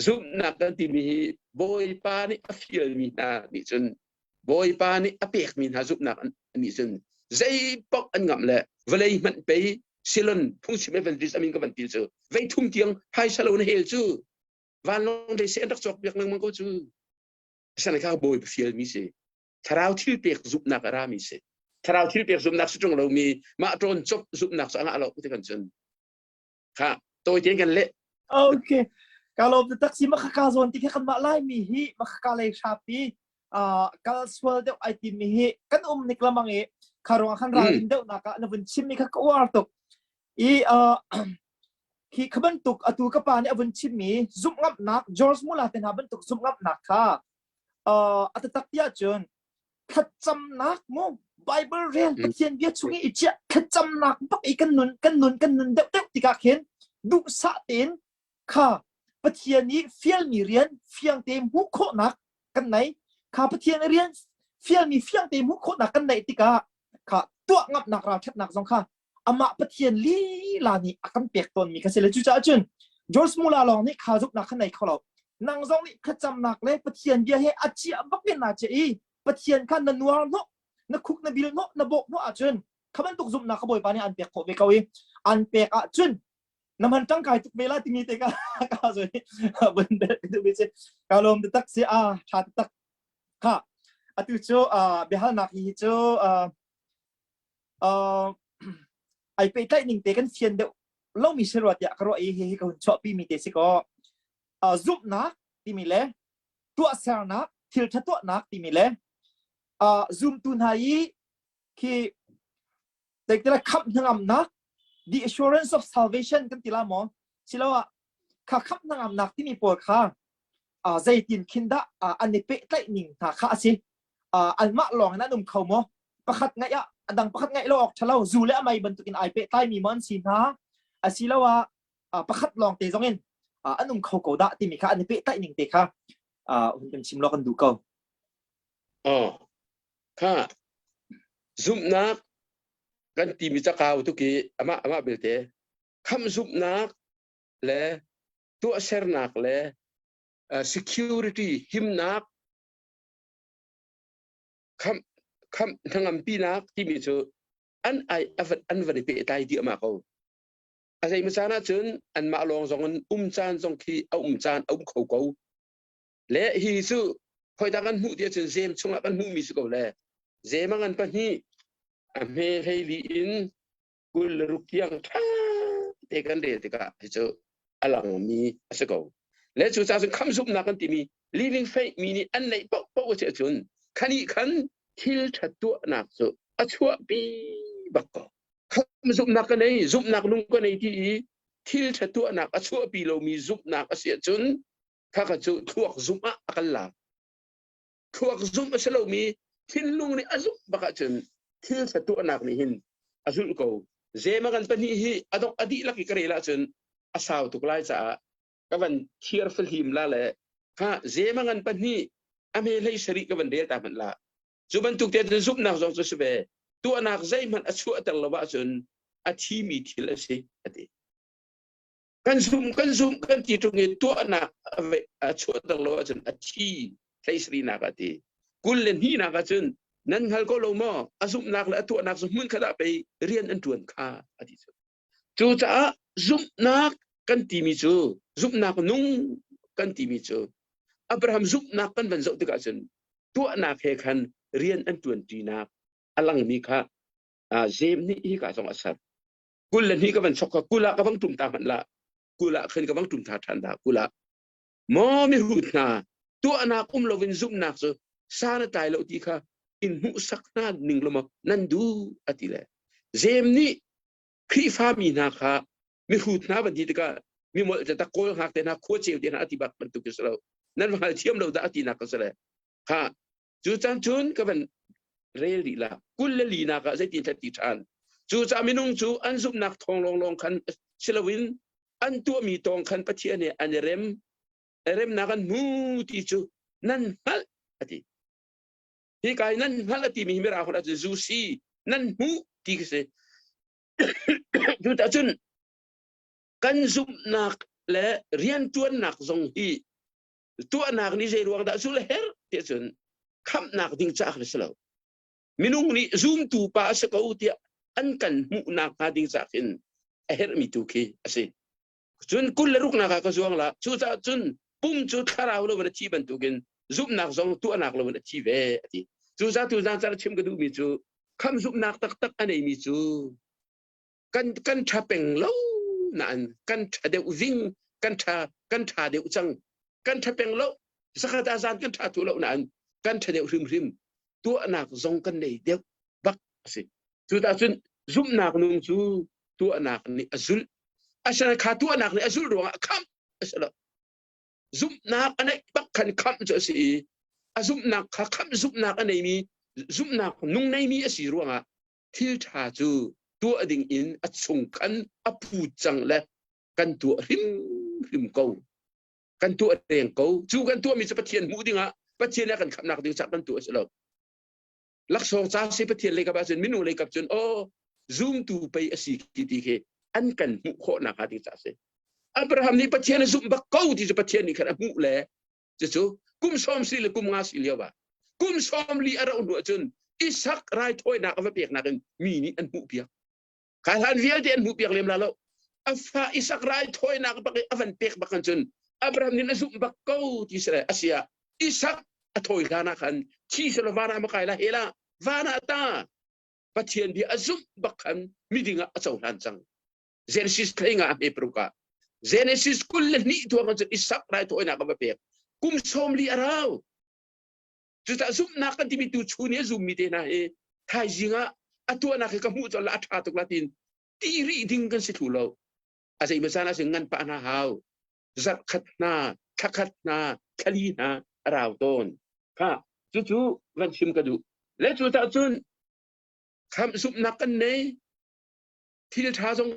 Speaker 2: zumhnak kan timi hi Bawipa nih a fialmi hna nih cun Bawipa nih a pekmi hna zumhnak nih cun zei paoh an ngamh le vawlei hmanh pei silon phungchim evangelist amin ka van ti cu vei thum tiang phaisa lo na hel cu vanlawng dei se an rak cawk piak lengmang ko cu asana kha bawi fialmi si thlarau thil pek zumhnak a rami si. Thlarau thil pek zumhnak si ṭung lomi mah ṭawn cop zumhnak cu a ngah lo ti kan cun kha tawi tein kan leh.
Speaker 1: Okay, ka lawm taktak si. Maka ka zawn ti kha kanmah Laimi hi maka ka lei hrapi kal sual deuh ai tim mi hi kan um nik lamang i kha ruang khan ralrin deuh nak ah na vun chim mi kha ka uar tuk i khi kha bantuk atu ka pa nih a vun chim mi zumh ngamnak George Muller te hna bantuk zumh ngamnak kha a taktak ti ahcun thlacamnak mu Bible rel Pathian bia chung i chiah thlacamnak bak i kan nun kan nun kan nun deuh deuh tikah khin duhsah tein kha Pathian i fialmi rian fiang te hmuh khawhnak kan nei. Kha Pathian rian fialmi fiang te hmuh khawhnak kan neih tikah kha tuah ngamnak ralṭhatnak zong kha amah Pathian lila nih a kan pek tawnmi kha si le cucaah cun George Muller lawng nih kha zumhnak kha nei kho lo. Nang zong nih thlacamnak le Pathian bia he a ciah bak in naa ciah i Pathian kha na nuar hnawh, na khuk na bil hnawh, na bawk hnawh ahcun kha bantuk zumhnak kha Bawipa nih an pek khawh ve ko i an pek ahcun na man tangkai tuk ve la timi te ka ka zo bun bel tu bi si ka lawm taktak si a tha taktak kha atu cu biahalnak hi cu ai pehtlaih ning te kan fian deuh. lomi si rua tiah ka ruah i hihi ka hun chuahpi mi te si kaw zumhnak timi le tuahsernak thil ṭha tuahnak timi le zumtu hna i khi zeitila khamh hnangamnak the assurance of salvation kan ti la maw siloah kha khamh hnangamnak timi pawl kha zeitin khin dah an i pehtlaih ning hna kha a si. Anmah lawng in an um kho maw? Pakhat ngaih ah a dang pakhat ngaih lo awk ṭhalo zu le a mei bantukin ai pehtlaimi maw an si hna asiloah pakhat lawng te zong in an um kho ko dah timi kha an i pehtlaih ning te kha hun kan chim law kan duh ko.
Speaker 2: Oh, kha zumhnak kan timi cakau tuk i amah amah belte khamh zumhnak le tuahsernak le security himnak khamh khamh hnangampinak timi cu an ai an van i pehtlai diahmah ko a zeimaw caan ahcun anmah lawng zong in um caan zong khi a um caan a um kho ko le hi cu khoi kan hmuh ti ahcun zem chungah kan hmuhmi si ko le zem a ngan pahnih a hme hleili in 26 tiang ṭha te kan rel tikah hi cu a langmi a si ko. Le cu ca cun khamh zumhnak kan timi living faith mi nih an neih paohpaoh a si ahcun khani khan thil ṭha tuahnak cu a chuahpi bak ko. Khamh zumhnak ka nei, zumhnak nung ka nei ti i thil ṭha tuahnak a chuahpi lomi zumhnak a si ahcun khakha cu thluak zumh ah a kal la. Thluak zumh a si lomi thinlung nih a zumh bak ahcun thil ṭha tuahnak nih hin a zulh ko. Zema kan pahnih hi a dok a dihlak i ka rel ahcun a sau tuk lai caah ka van thiar fahlim la le ha zema ngan pahnih a hme hlei sarih ka van rel ta hmanh la. Cu bantuk te cun zumhnak zong cu si ve. Tuahnak zeihmanh a chuahter lo ahcun a thimi thil a si a ti. Kan zumh kan zumh kan ti ṭung i tuahnak a chuahter lo ahcun a thi hleisarinak a ti. 22nak ahcun nan hngal ko lo maw a zumhnak le a tuahnak cu hmun khat ah pei rian an ṭuan kha a ti cu. Cucaah zumhnak kan timi cu zumhnak nung kan timi cu Abraham zumhnak kan van zoh tikah cun tuahnak he khan rian an ṭuanṭinak a langmi kha Jeim nih hika zong a ser. 22 ka van chok ka 20 ah ka vang ṭum ta hmanh la 20 ah khin ka vang ṭum tha ṭhan dah 20 ah maw mihrut hna tuahnak um loin zumhnak cu sa na tlai lo ti kha in hmuhsak hna ning lo maw nan duh a ti le Jeim nih Khrihfa mi hna kha mihrut hna van ti tikah mi molh te tak kawl hngak te hna khua ceu te hna a ti bak bantuk si lo nan va hngal thiam lo dah a ti nak ka si le kha Cu caan cun ka van rel rih la 24nak ah zeitin thla ti ṭhan. Cucaah minung cu an zumhnak thawng lawnglawng khan si loin an tuahmi tawng khan Pathian he an i rem remnak an hmu ti cu nan hngalh a ti. Hi kai nan hngalh a timi hi mirang holh ahcun zu si nan hmuh ti khi si. Cucaah cun kan zumhnak le rianṭuannak zong hi tuahnak nih zei ruang dah zul a herh tiah cun khamhnak ding caah a si lo minung nih zumtu pa a si ko tiah an kan hmuhnak hnga ding caah khin a herhmi tu khi a si cun 26nak ah ka zuang la cucaah cun pum cu thlarau lo in a thi bantukin zumhnak zong tuahnak lo in a thi ve a ti cucaah tu zang car chim ka duhmi cu kham zumhnak taktak a neimi cu kan kan ṭha peng lo nain kan ṭha deuh ving kan ṭha kan ṭha deuh cang kan ṭha peng lo zakhat ah zan kan ṭha tu lo nain kan ṭha deuh hrimhrim tuahnak zong kan nei deuh bak a si cu ta cun zumhnak nung cu tuahnak nih a zulh asinain kha tuahnak nih a zulh ruangah khamh a si lo zumhnak a neih bak khan khamh cu a si i a zumhnak kha khamh zumhnak a neimi zumhnak nung neimi a si ruangah thil ṭha cu tuah ding in a chung khan a put cang le kan tuah hrimhrim ko kan tuah deng ko cu kan tuahmi cu Pathian hmuh dingah Pathian a kan khamhnak ding cah kan tuah a si lo laksawng ca si Pathian lei kap ahcun minung lei kap cun aw zumtu pei a si khi ti khi an kan hmuh khawh nak hnga ding ca si Abraham nih Pathian a zumh bak ko ti cu Pathian nih khan a hmuh le Cucu kum sawm si le kum nga si lio ah kum sawm li a rauh hnu ahcun Isak raithawinak a va peknak in mi nih an hmuhpiak. Kha hlan vialte an hmuhpiak lem la lo. A fa Isak raithawinak bak i a van pek bak cun Abraham nih a zumh bak ko ti si le a si ah Isak a thawi hlan ah khan thi selaw van ah ma kai la hela van ah ta Pathian bia a zumh bak khan miding ah a cohlan cang. Genesis thlei nga hme paruk ah Genesis 22 tuang cun Isak raithawinak a va pek. Kum 40 a rau. Cucaah zumhnak kan timi tu chun i a zummi te hna hi thaizing ah a tuahnak hi ka hmuh colh la a ṭha tuk la tiin ti rih ding kan si thlu lo. A zeimaw caan ah cun ngan pah hna hau. Zarh khat hna, thla khat hna, thlali hna a rau tawn. Kha cucu van chim ka duh. Le cu tah cun khamh zumhnak kan nei. Thil ṭha zong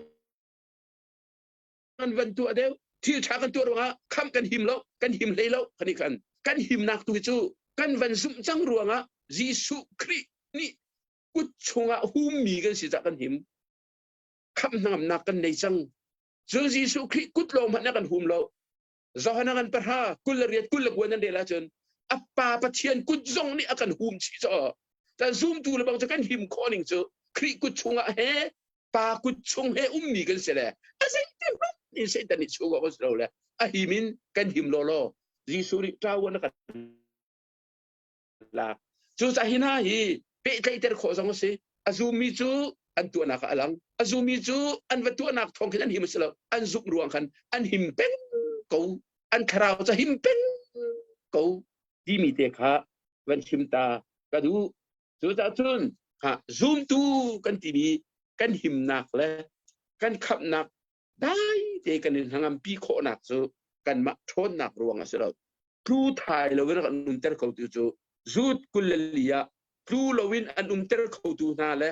Speaker 2: kan van tuah deuh thil ṭha kan tuah ruangah khamh kan him lo kan him hlei lo kan i kan kan himnak tu cu kan van zumh cang ruangah Jesuh Khrih nih kut chungah hummi kan si cah kan him khamh hnangamnak kan nei cang cu Jesuh Khrih kut lawng hmanh na kan hum lo Johan an pahra 28 29 nan rel ahcun a pa Pathian kut zong nih a kan hum chih caw kan zumtu le bang cu kan him khawh ning cu Khrih kut chungah he pa kut chung he ummi kan si le a zeiti hmanh in Satan nih chuak awk a si lo le a him in kan him law law Jesuh nih ṭau a kan lak. Cucaah hi hna hi pehtlaihter khawh zong a si. A zummi cu an tuahnak ah a lang. A zummi cu an va tuahnak thawng khin an him a si lo. An zumh ruang khan an him peng ko. An thlarau cu him peng ko timi te kha van chim ta ka duh. Cucaah cun zumtu kan timi kan himnak le kan khamhnak dai te kan in hnangampi khawhnak cu kanmah ṭhawnnak ruang a si lo. Tlu thai loin an umter khotu cu zut 24 ah tlu loin an umter khotu hna le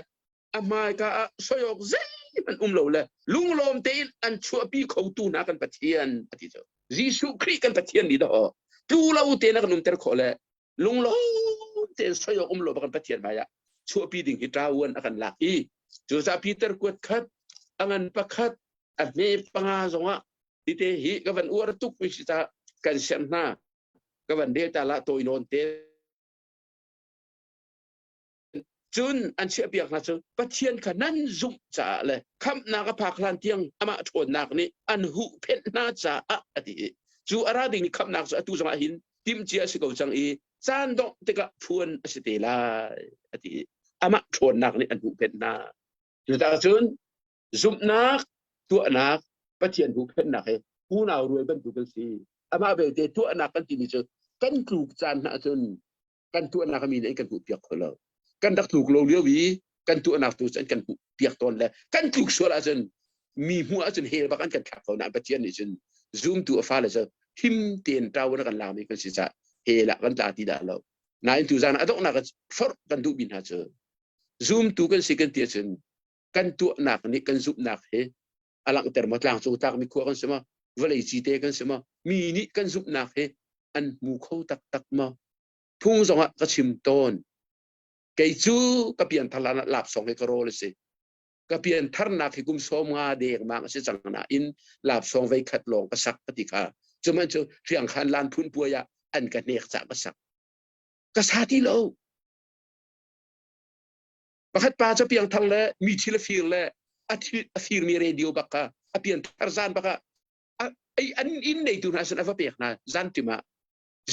Speaker 2: a hmaika ah soi awk zeihmanh um lo le lunglawm tein an chuahpi khotu hna kan Pathian a ti cu. Jesuh Khrih kan Pathian nih dah tlu lo tein a kan umter khawh le lunglawm tein soi awk um lo kan Pathian hmai ah chuahpi ding hi ṭawan a kan lak i cucaah Peter kuat khat a ngan pakhat a hme panga zongah tite hi ka van uar tuk mi si ca kan siam hna ka van rel ta la tawi nawn te Cun an chiahpiak hna cu Pathian kha nan zumh caah le khamhnak a phak hlan tiang amah ṭhawnnak nih an huhphenh hna caah a ti i cu a ra dingmi khamhnak cu atu zongah hin timhcia a si ko cang i caan dongh tikah phuan a si te lai a ti i amah ṭhawnnak nih an huhphenh hna. Cucaah cun zumhnak tuahnak Pathian huhphenhnak he unau rual bantuk an si. Amah belte tuahnak kan timi cu kan tluk caan hna cun kan tuahnak mi nih kan hmuh piak kho lo kan rak tluk lo lio i kan tuahnak tu cu an kan hmuh piak tawn le kan tluk sual ahcun mi hmuh ahcun hell bak an kan thlak ko nain Pathian nih cun zumtu a fale cu him tein ṭau in a kan lakmi kan si caah hell ah kan tla ti dah lo nain tu zan a donghnak forh kan duhmi hna cu zumtu kan si kan ti ahcun kan tuahnak nih kan zumhnak he a langhter maw tlangcung tlakmi khua kan si maw vawlei cite kan si maw mi nih kan zumhnak hi an hmu kho taktak maw phung zongah ka chim tawn kei cu ka pianthar lan ah lapsong hi ka rawl a si ka piantharnak hi kum 50 dengmang a si cang nain lapsong vei khat lawng ka sak ka ti kha cuman cu hriangkhan lan phun puai ah an ka hnek cah ka sak ka sa ti lo Pakhat pa cu piangthar le mi thil a fir le a thil a firmi radio bak kha a pianthar zan bak ah an inn neitu hna sin a va pek hna zan tim ah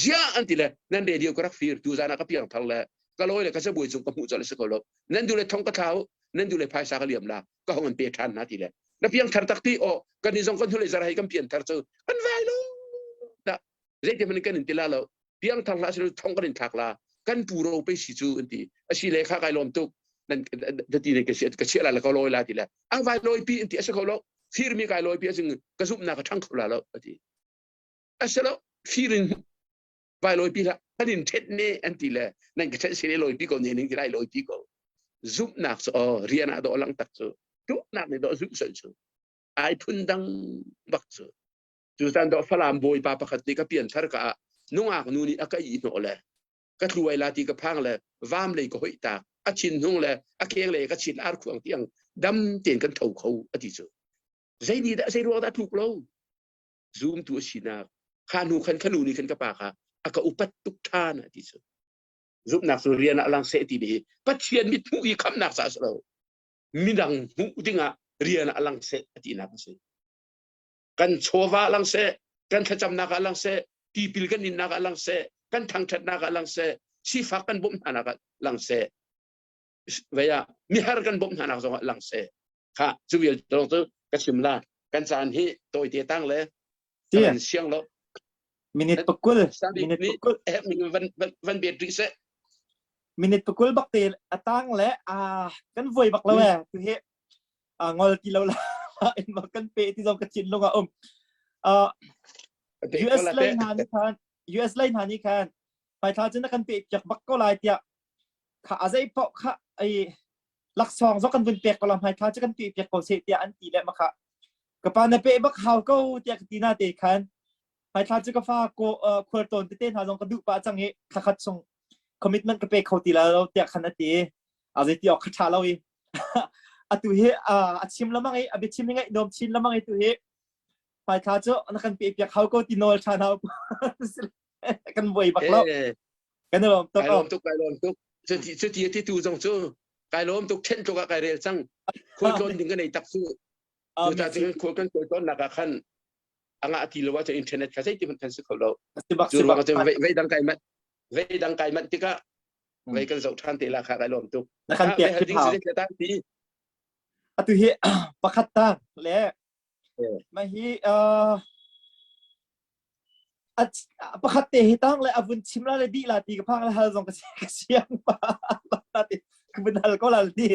Speaker 2: ziah an ti le nan radio ka rak fir tu zan ah ka piangthar le ka lawi le ka cabuai cung ka hmuh colh a si ko lo nan duh le thong ka thlau nan duh le phaisa ka liam la ka hong an pe ṭhan hna ti le na piangthar tak ti aw kan ni zong kan hnulei zara hei kan pianthar cu kan vai lo dah zeiti hmanh kan in ti la lo piangthar hlah sinu thong kan in thlak la kan pu ro pe si cu an ti asi le kha kai lawm tuk nan da ti ne ka ka chia la la ka loi la ti le ang vai loi pi an ti ase kho lo fir mi kai loi pi asing ka zup na ka thang kho la lo ati ase lo firin vai loi pi la kan in thet ne an ti le nan ka thet se le loi pi ko ne ning ti lai loi pi ko zup nak chu o rian ah do lang tak chu tu nak ne do zup soi chu ai phun dang bak chu Tutan dawh Falam bawipa pakhat nih ka pianthar ka ah nungak nu nih a ka ihhnawh le ka tluai la ti ka phang le vam lei ka hoih tak a chin hnung le a keng lei ka chin ar khuang tiang dam tein kan tho kho a ti cu zei ni dah zei ruang dah tluk lo zumtu a sinak kha hnu khan kha nu nih khan ka pa kha a ka upat tuk ṭhan a ti cu zumhnak cu rian ah lang seh ti hi Pathian mit hmuh i khamnak ca a si lo midang hmuh dingah rian ah lang seh a tinak a si Kan chawva ah lang seh, kan thlacamnak ah lang seh, tipil kan innak ah lang seh, kan thangṭhatnak ah lang seh, sifak kan bawmh hnanak ah lang seh, vei ah mihar kan bawmh hnanak zongah lang seh. Kha cu vial cu. Ka chim la. Kan caan hi tawite tang le kan siang lo.
Speaker 1: Minute pakul. Minute pakul.
Speaker 2: Van van bet rih seh.
Speaker 1: Minute pakul bak te atang le a kan voi bak lo e tu hi ngol ti lo la in ma kan pe ti zong ka chin lung a um. US lei hna nih khan US lei hna nih khan hmaithla cun kan pe piak bak ko lai tiah kha a zei paoh kha ai laksawng zong kan vun pek ko la hmaithla cu kan pe piak ko seh tiah an ti le makha ka pa na pe bak hau ko tiah ka ti na te khan hmaithla cu ka fa ko khual tawn tete hna zong ka duh pah cang i thlakhat chung commitment ka pe kho ti la lo tiah khan a ti a zei ti awk kha tha lo i atu hi a chim lamang i a biachim hi ngaih nuam chin lamang i tu hi hmaithla cu na kan pe piak hau ko ti nawl tha hau kan buai bak lo kan i lawm tuk
Speaker 2: kai lawm tuk kai lawm tuk cuti cuti ti tu zong cu kai lawm tuk then tluk ah kai rel cang khual tlawn ding ka nei tak cu cu ta cun khual kan khual tlawn nak ah khan anga ti lo ah cun internet kha zei ti hmanh kan si kho lo cu ruang ah cun vei dang kai manh vei dang kai manh tikah vei kan zoh than te la kha kai lawm tuk
Speaker 1: na kan pek
Speaker 2: ding si ta ti
Speaker 1: atu hi pakhat ta le Mah hi pakhat te hi tang le a vun chim la le dih la ti ka phang le hal zong ka ka siang pa ti ka vun hal ko la ti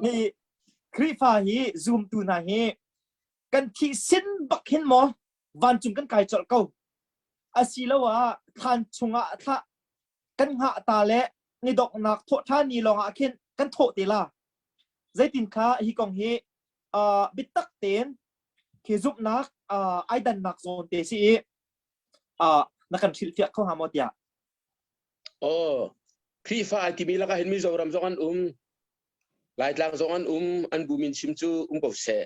Speaker 1: ni Khrihfa hi zoom tu hna hi kan thih sin bak hin maw vancung kan kai colh ko asiloah thlan chungah thlah kan hngah ta le ni doknak thawh ṭhan ni lawngah khin kan thawh te la zeitin kha hi kong hi biatak tein khi zumhnak ai dannak zawn te si i na kan hrilhfiah kho hnga maw tiah?
Speaker 2: Oh, Khrihfa ai timi lakah hin Mizoram zong an um, Laitlang zong an um, an bu min chim cu um ko seh.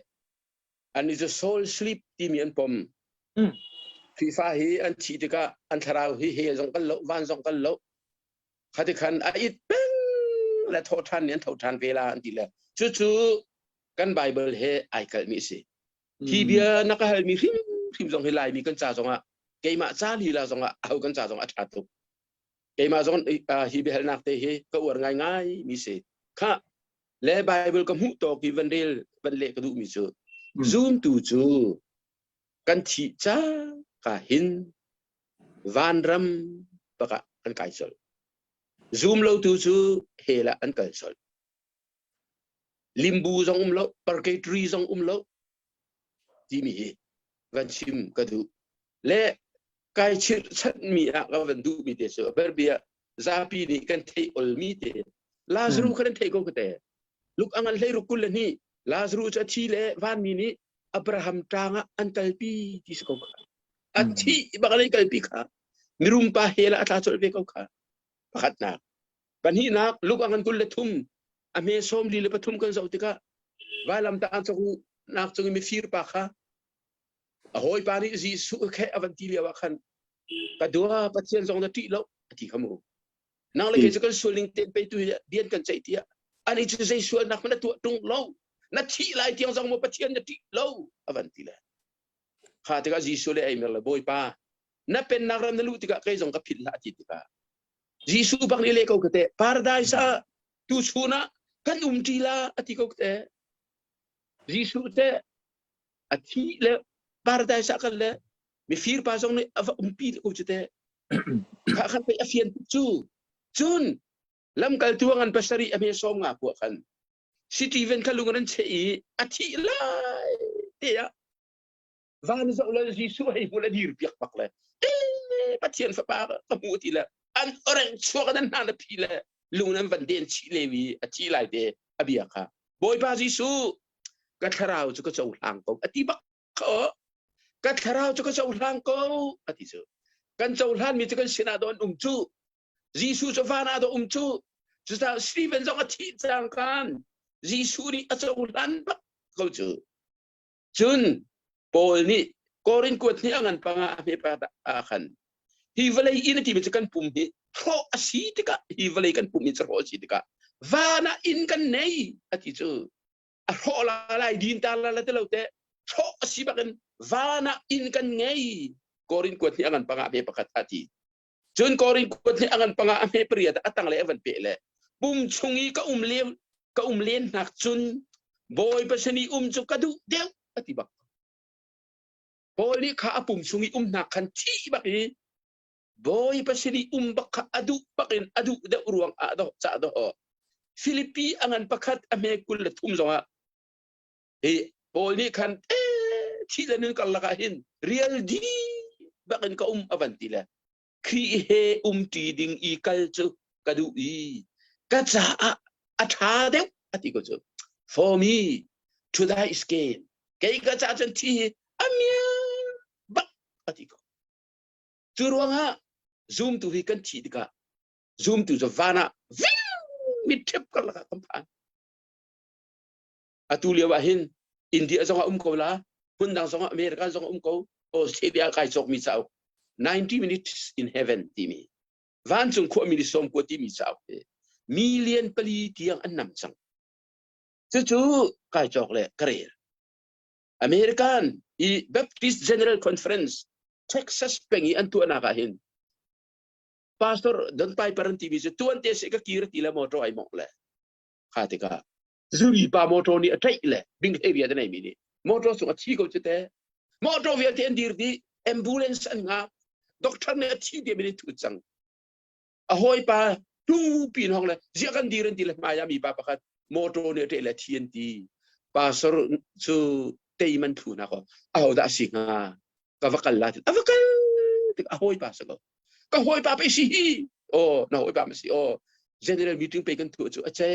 Speaker 2: An cu soul sleep timi an pom. Khrihfa hi an thih tikah an thlarau hi hell zong kal lo, van zong kal lo. Khati khan a it peng le tho ṭhan nih an tho ṭhan ve la an ti le. Cucu kan Bible he ai kalhmi a si. Hi bia na ka halmi hrimhrim zong hi Laimi kan ca zongah keimah ca lila zongah aho kan ca zongah a ṭha tuk. Keimah zong hi biahalnak te hi ka uar ngaingai mi si. Kha le Bible ka hmuh tawk i van rel van leh ka duhmi cu zumtu cu kan thih ca ka hin vanram bakah kan kai colh. Zum lo tu cu hell ah an kal colh. Limbu zong um lo, purgatory zong um lo timi hi van chim ka duh. Le kai chirhchanmi ah ka van duhmi te cu berbia zapi nih kan theih olmi te Lazarus kha nan theih ko ka te. Luk angan hlei ruk kul le hnih Lazarus cu a thi le vanmi nih Abraham tang ah an kalpi ti si ko kha. A thi bak an kalpi kha. Mirum pa hell ah a tla colh ve ko kha. Pakhatnak. Pahnihnak Luke a ngan 23 a hme 43 kan zoh tikah vailamtah an cawknak cung i mifir pa kha a hawipa nih Jesuh khe a van ti lio ah khan ka dua Pathian zong na ṭih lo a ti kha mu. Nang le kei cu kan sual ning tein pei tu hi bian kan ceih tiah ani cu zei sualnak hmanh na tuah ṭung lo na thih lai tiang zong maw Pathian na ṭih lo a van ti le kha tikah Jesuh le ei mer le Bawipa na pennak ram na luh tikah kei zong ka philh hlah ti tikah Jesuh bak nih leh ko ka te paradise ah tu chun ah kan um ṭi la a ti ko ka te Jesuh te a thi le paradise ah kan le mifir pa zong nih a va umpi ko cu te kha khan pei a fian tuk cu cun lamkaltu ngan pasarih a hme sawm nga kuah khan Stephen kha lung an cheh i a thih lai te ah van zoh le Jesuh hei hmu le dir piak bak le Pathian fapa ka hmu ti le an oreng chuak an hna na phi le lung nan van den chih lewi a thi lai te a bia kha Bawipa Jesuh ka thlarau cu ka cohlang ko a ti bak kho ka thlarau cu ka cohlang ko a ti cu kan cohlan mi cu kan sinah do an um cu Jesuh cu van ah do um cu cucaah Stephen zong a thih cang kan Jesuh nih a cohlan bak ko cu Cun Paul nih Korin kuat hnih a ngan panga a hme pa ah khan hi vawlei inn a timi cu kan pum hi hrawh a si tikah hi vawlei kan pum hi cu hrawh a si tikah van ah inn kan nei a ti cu a hrawh la lai din ta la la ti lo te hrawh a si bakin van ah inn kan ngei Korin kuat hnih a ngan panga a hme pakhat a ti Cun Korin kuat nih a ngan panga a hme pariat a tang le a van peh le pum chung i ka um len ka um len hnak cun Bawipa sin i um cu ka duh deuh a ti bak. Paul nih kha a pum chung i umnak khan thih bak i Bawipa sin i um bak kha a duh bak in a duh deuh ruang ah dawh cah dawh Filipi a ngan pakhat a hme 23 zongah hi Paul nih khan eh thih le nun karlak ah hin rial di bak in ka um a van ti le Khrih he umṭi ding i kal cu ka duh i ka caah a ṭha deuh a ti ko cu. For me to die is gain. Kei ka caah cun thi hi a miang bak a ti ko. Cu ruangah zumtu hi kan thih tikah zumtu cu van ah ving mit ṭhep karlak ah kan phan. Atu lio ah hin India zong ah um ko la, hmun dang zong ah America zong ah um ko, Australia kai cawkmi cauk 90 minutes in heaven timi vancung khuami ni sawm kua timi cauk hi million pali tiang an nam cang. Cucu kai cawk le ka rel. American i Baptist General Conference Texas peng i an tuahnak ah hin Pastor Don Piper an timi cu tuan te se ka kir ti le motor ai mongh le kha tikah zuri pa motor nih a ṭaih le bing area te nei mi nih motor cung a thi ko cu te motor vialte an dir dih ambulance an ngak doctor nih a thi ti min in thut cang a hawipa tu pin hong le zia kan dir an ti le hmai ah mi pa pakhat motor nih a ṭeh le thi an ti pastor cu tei man thu na ko a ho dah si hnga ka va kal la ti a va kal tik a hawipa sa ko ka hawipa pe si hi oh na hawipa ma si oh general meeting pe kan thu chu a che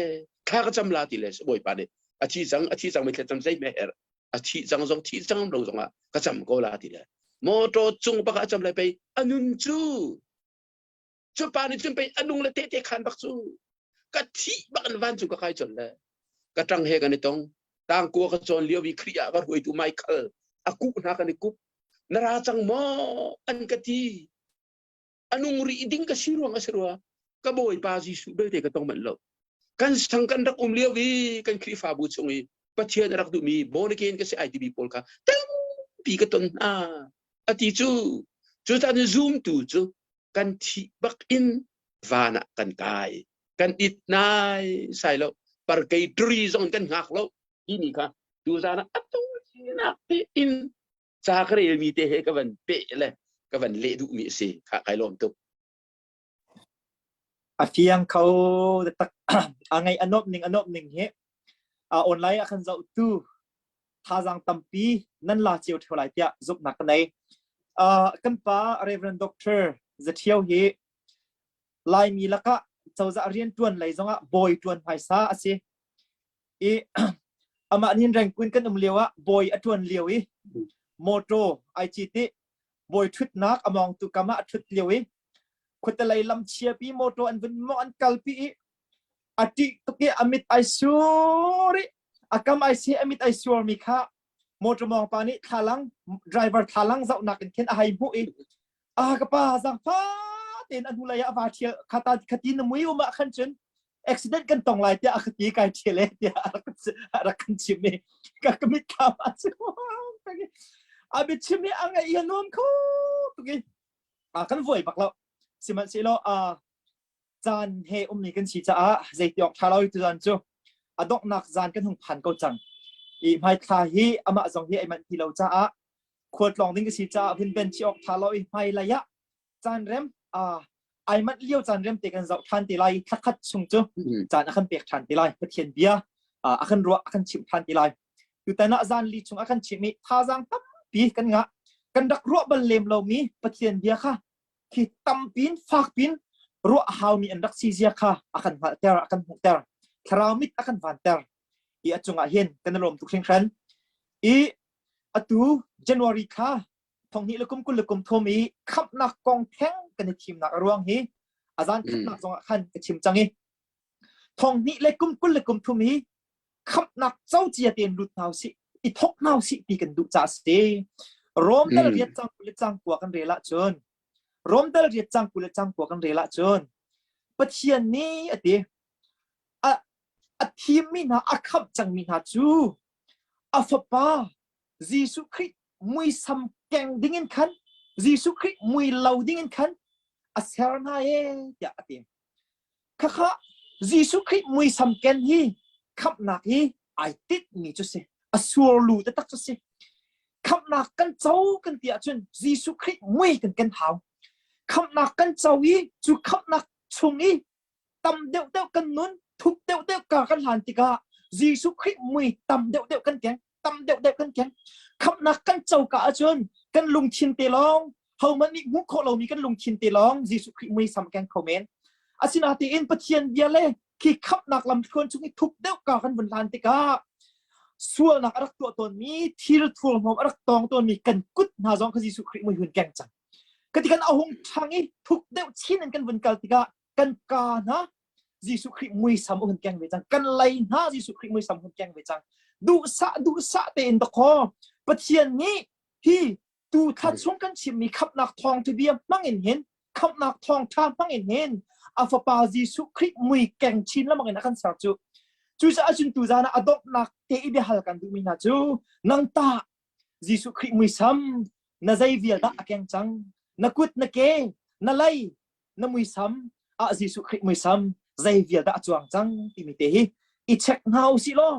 Speaker 2: thla ka cham la ti le bawipa nih a thi cang a thi cang mi thla cam zei me her a thi cang zong thi cang lo zong ah ka cham ko la ti le motor cung bak a cham le pe anun cu cu pa nih cun pei anung le te te khan bak cu ka thi bak an van cu ka kai chon le ka tang he kan i tong tangkua ka cawn lio i Khrih ah ka hruaitu Michael a kuh hna kan i kup na ra cang maw an ka ti anung rih ding ka si ruang a si rua ka bawipa Jesuh belte ka tong manh lo kan sang kan rak um lio i kan Khrihfabu chung i Pathian a rak duhmi born again ka si ai timi pawl kha tampi ka ton hna ati cu cu caan zumtu cu kan thih bak in van ah kan kai kan it nai sai lo parkei tri zong kan hngak lo timi kha tu zan ah atu nak te in ca ka relmi te he ka van pe le ka van leh duhmi a si kha kai lawm tuk
Speaker 1: A fiang kho tak a ngai a nuamh ning a nuamh ning hi online ah khan zoh tu thazaang tampi nan la cio theo lai tiah zumhnak ka nei. Kan pa Reverend Doctor Zathio hi Laimi lakah cozah rianṭuan lei zongah bawi ṭuan hmaisa a si. I amah nin rengkun kan um lio ah bawi a ṭuan lio i motor ai cit i bawi ṭhutnak a mawngtu kam ah a ṭhut lio i khuatelei lam chiapi motor an vun mawng an kalpi i a ṭih tuk i a mit ai sur i a kam ai si a mit ai sur mi kha motor mawng pa nih thlalang driver thlalang zohnak in khin a hei hmuh i a ka pa zangfa tein a hnulei ah a va ṭhial khata khati na mui um ah khan cun accident kan tong lai tiah a ka ti kai ṭhial e tiah a rak kan chim i ka ka mit thlam a cu a biachim hi a ngaih a nuam kho tuk i kan vuai bak lo sihmanhsehlaw caan he ummi kan si caah zeiti awk ṭha lo tu zan cu a donghnak zan kan hung phan ko cang i hmaithla hi amah zong hi ai manh ti lo caah khualtlawng ding ka si caah hun ben chi awk ṭha lo i hmailei ah caan rem ai manh lio caan rem te kan zoh ṭhan te lai thlakhat chung cu caan a kan pek ṭhan te lai Pathian bia a kan ruah a kan chimh ṭhan te lai tutan ah zan li chung a kan chimh i thazaang tampi kan ngah kan rak ruah bal lem lomi Pathian bia kha khi tampin fakpin ruah a haumi an rak si zia kha a kan hngalhter a kan hmuhter thlarau mit a kan vanter i a cungah hin kan i lawm tuk hringhran i atu January thla thonghnih le kum 20 le kum thum i khamhnak kong theng kan i thimnak a ruang hi a zan khatnak zongah khan ka chim cang i thonghnih le kum 20 le kum thum hi khamhnak co cia tein lut hna usih i thok hna usih ti kan duh caah si Rom dal riat cang kul le cang kua kan rel ahcun Rom dal riat cang kul le cang kua kan rel ahcun Pathian nih a ti a a thimmi hna a khamh cangmi hna cu a fapa Jesuh Khrih muisam keng dingin khan Jesuh Khrih mui lo dingin khan a ser hna e tiah a ti. Khakha Jesuh Khrih muisam ken hi khamhnak hi Ai titmi cu si. A surlu taktak cu si. Khamhnak kan co kan ti ahcun Jesuh Khrih mui kan kan hau. Khamhnak kan co i cu khamhnak chung i tam deuhdeuh kan nun, thup deuhdeuh ka kan hlan tikah Jesuh Khrih mui tam deuhdeuh kan keng, tam deuhdeuh kan keng. Khamhnak kan co ka ahcun kan lungthin te lawng hohmanh nih hmuh khawh lomi kan lungthin te lawng Jesuh Khrih mui sam keng kho men. Asinain Pathian bia le khi khamhnak lamthluan chung i thup deuh ka kan vun hlan tikah sualnak a rak tuah tawnmi thil thurhnawm a rak tawng tawnmi kan kut hna zong kha Jesuh Khrih mui hun keng cang. Kati kan a hung ṭhang i thuk deuh chin in kan vun kal tikah kan ka hna Jesuh Khrih muisam hun keng ve cang. Kan lei hna Jesuh Khrih muisam hun keng ve cang. Duhsah duhsah tein dakaw Pathian nih hi tu thla chung kan chimmi khamhnak thawngtha bia hmang in hin khamhnak thawngtha hmang in hin a fapa Jesuh Khrih mui keng chin lengmang in a kan ser cu. Cucaah cun tu zan ah a donghnak te i biahal kan duhmi hna cu nang tah Jesuh Khrih muisam na zei vial dah a keng cang na kut na ke na lei na muisam ah Jesuh Khrih muisam zei vial dah a cuang cang timi te hi i check hna usih law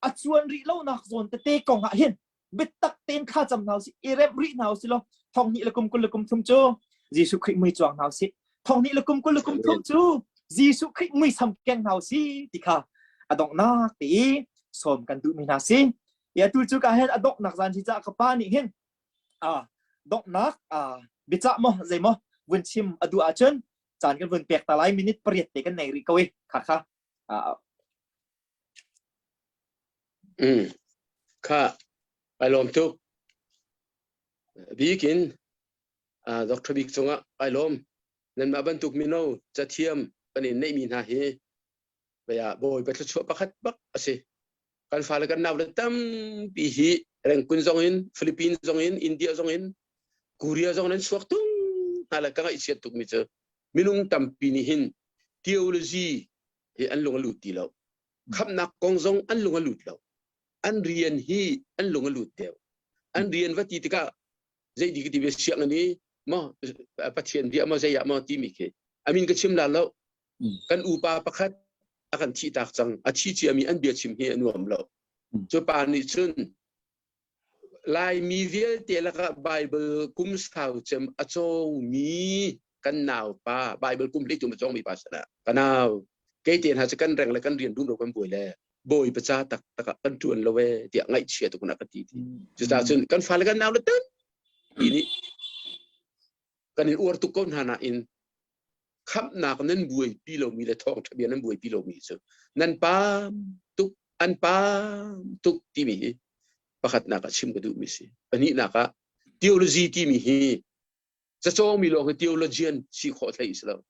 Speaker 1: a cuan rih lonak zawn tete kong ah hin biatak tein thla cam hna usih i remh rih hna usih law thong hnih le kum 20 le kum thum cu Jesuh Khrih mui cuang hna usih thong hnih le kum 20 le kum thum cu Jesuh Khrih muisam keng hna usih ti kha a donghnak te i sawm kan duhmi hna si ya tu cu ka hen a donghnak zan hi ca ka pa nih hin a donghnak a biacah maw zei maw vun chim a duh ahcun caan kan vun pek ta lai minute pariat te kan nei rih ko i kha kha.
Speaker 2: Kha ai lawm tuk. Bikin Dr. Bik cungah ai lawm. Nanmah bantuk mino cathiam kan in neihmi hna hi baya Bawipa thluachuah pakhat bak a si. Kan fale kan nau le tampi hi Rengkun zong in, Philippines zong in, India zong in, Korea zong in an chuak tung hna le ka ngaihchiat tukmi cu minung tampi nih hin theology hi an lung a lut ti lo. Khamhnak kong zong an lung a lut lo. An rian hi an lung a lut deuh. An rian va ti tikah zei di ka ti ve sianginn i maw Pathian bia maw zei ah maw timi khi amin ka chim la lo. Kan upa pakhat a kan thih tak cang. A thi ciami an bia chim hi a nuam lo. Cu pa nih cun Laimi vialte lakah Bible kum sau cem a cawngmi kan naupa Bible kum hlei tum a cawngmi pa sana ka nau kei te hna cu kan reng le kan rian dum lo kan buai le bawi paca tak tak ah kan tuan lo e tiah ngaihchia tuk na ka ti ti cucaah cun kan fale kan nau le tan ti nih kan in uar tuk ko hna nain khamhnak nan buaipi lomi le thawngṭha bia nan buaipi lomi cu nan paam tuk an paam tuk timi hi pakhatnak ah chim ka duhmi si. Pahnihnak ah theology timi hi cacawngmi lawng hi theologian si khawh thlei si lo.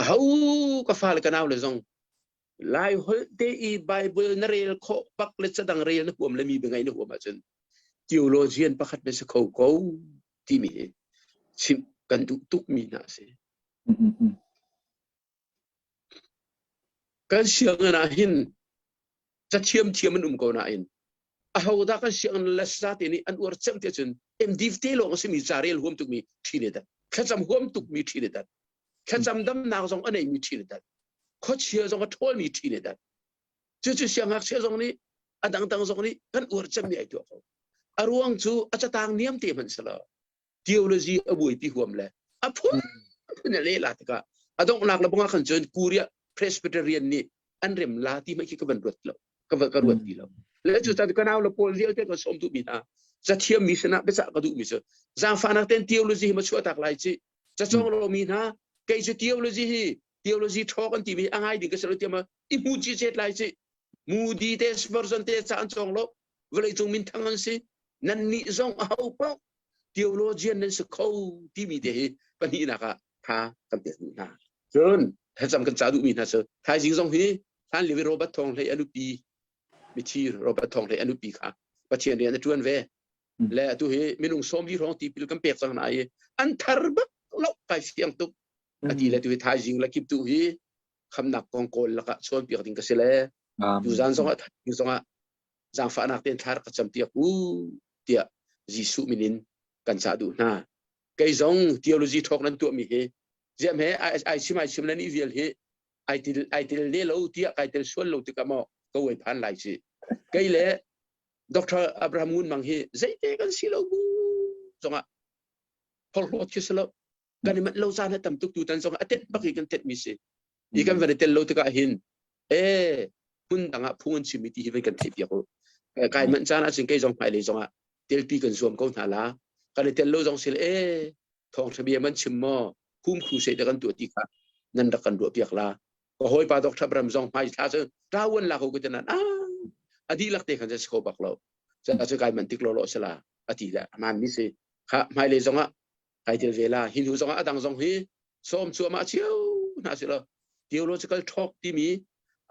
Speaker 2: Aho ka fale ka nau le zong Lai holh te i Bible na rel khawh bak le cadang rel na huam le mi bia ngaih na huam ahcun theologian pakhat na si kho ko timi hi chimh kan duh tukmi hna a si. Kan sianginn ah hin cathiam thiam an um ko nain ahodah kan sianginn le sate nih an uar cem te cun MD te lawng a simi ca rel huam tukmi ṭhi ne dat thlacam huam tukmi ṭhi ne dat thlacam damnak zong a neimi ṭhi ne dat khuachia zong a ṭhawlmi ṭhi ne dat cucu siangngakchia zong nih a dangdang zong nih kan uar cemmi ai tuah ko a ruang cu a catang niam te hmanh silo theology a buaipi huam le a phun phun a leh la tikah a donghnak le bangah khan cun Korea Presbyterian nih an rem la ti mai khi ka van ruat lo ka van ka ruat ti lo le cu ta ka nau le pawl vialte ka som duh mi hna cathiam mi sinah biacah ka duh mi cu zaangfahnak ten theology hi ma chuah tak lai ci cacawng lo mi hna kei cu theology hi theology ṭhaw kan timi a ngai ding ka si lo tiah ma i hmu ci chet lai ci Moody te Spurgeon te ca an cawng lo vawleicung minthang an si nan nih zong a ho paoh theologian nan si kho timi te hi pahnihnak ah tha kan pek duh hna cun thlacam kan ca duhmi hna cu thaizing zong hi hlan lio i Robert Thawng Hlei a nupi mithi Robert Thawng Hlei a nupi kha Pathian rian a ṭuan ve le atu hi minung 40 hrawng tipil kan pek cang hna i an thar bak lo kai fiang tuk ati le tu hi thaizing le kip tu hi khamnak kong kawl lakah chawn piak ding ka si le tu zan zongah thaizing zongah zaangfahnak tein thla rak ka campiak u tiah Jesuh min in kan cah duh hna. Kei zong theology talk nan tuahmi hi ziam he ai chim ai chim le ni vial hi ai til ai til ne lo tiah kai tel sual lo tikah maw ka uai phan lai ci. Kei le Dr. Abraham Ngun Mang hi zeite kan si lo bu zongah phorhlawt khi si lo. Kan i manh lo caan a tam tuk tu tan zongah a tet bak i kan tet mi si. I kan van i tel lo tikah hin e hmun dang ah phung an chim i ti hi van kan theih piak u. Kai manh caan ahcun kei zong hmailei zongah telpi kan zuam ko hna la. Kan i tel lo zong si le e thawngṭha bia man chim maw hum crusade da kan tuah ti kha nan rak kan ruah piak la. Ka hawipa Dr. Bram zong hmai thla cu ṭawan la ko ka ti nan ah a dihlak te khan si kho bak lo. Cu kai man tik lo lo sala a ti le aman mi si. Kha hmailei zongah kai tel ve la. Hi hnu zongah a dang zong hi sawm cuahmah cio hna si lo. Theological talk timi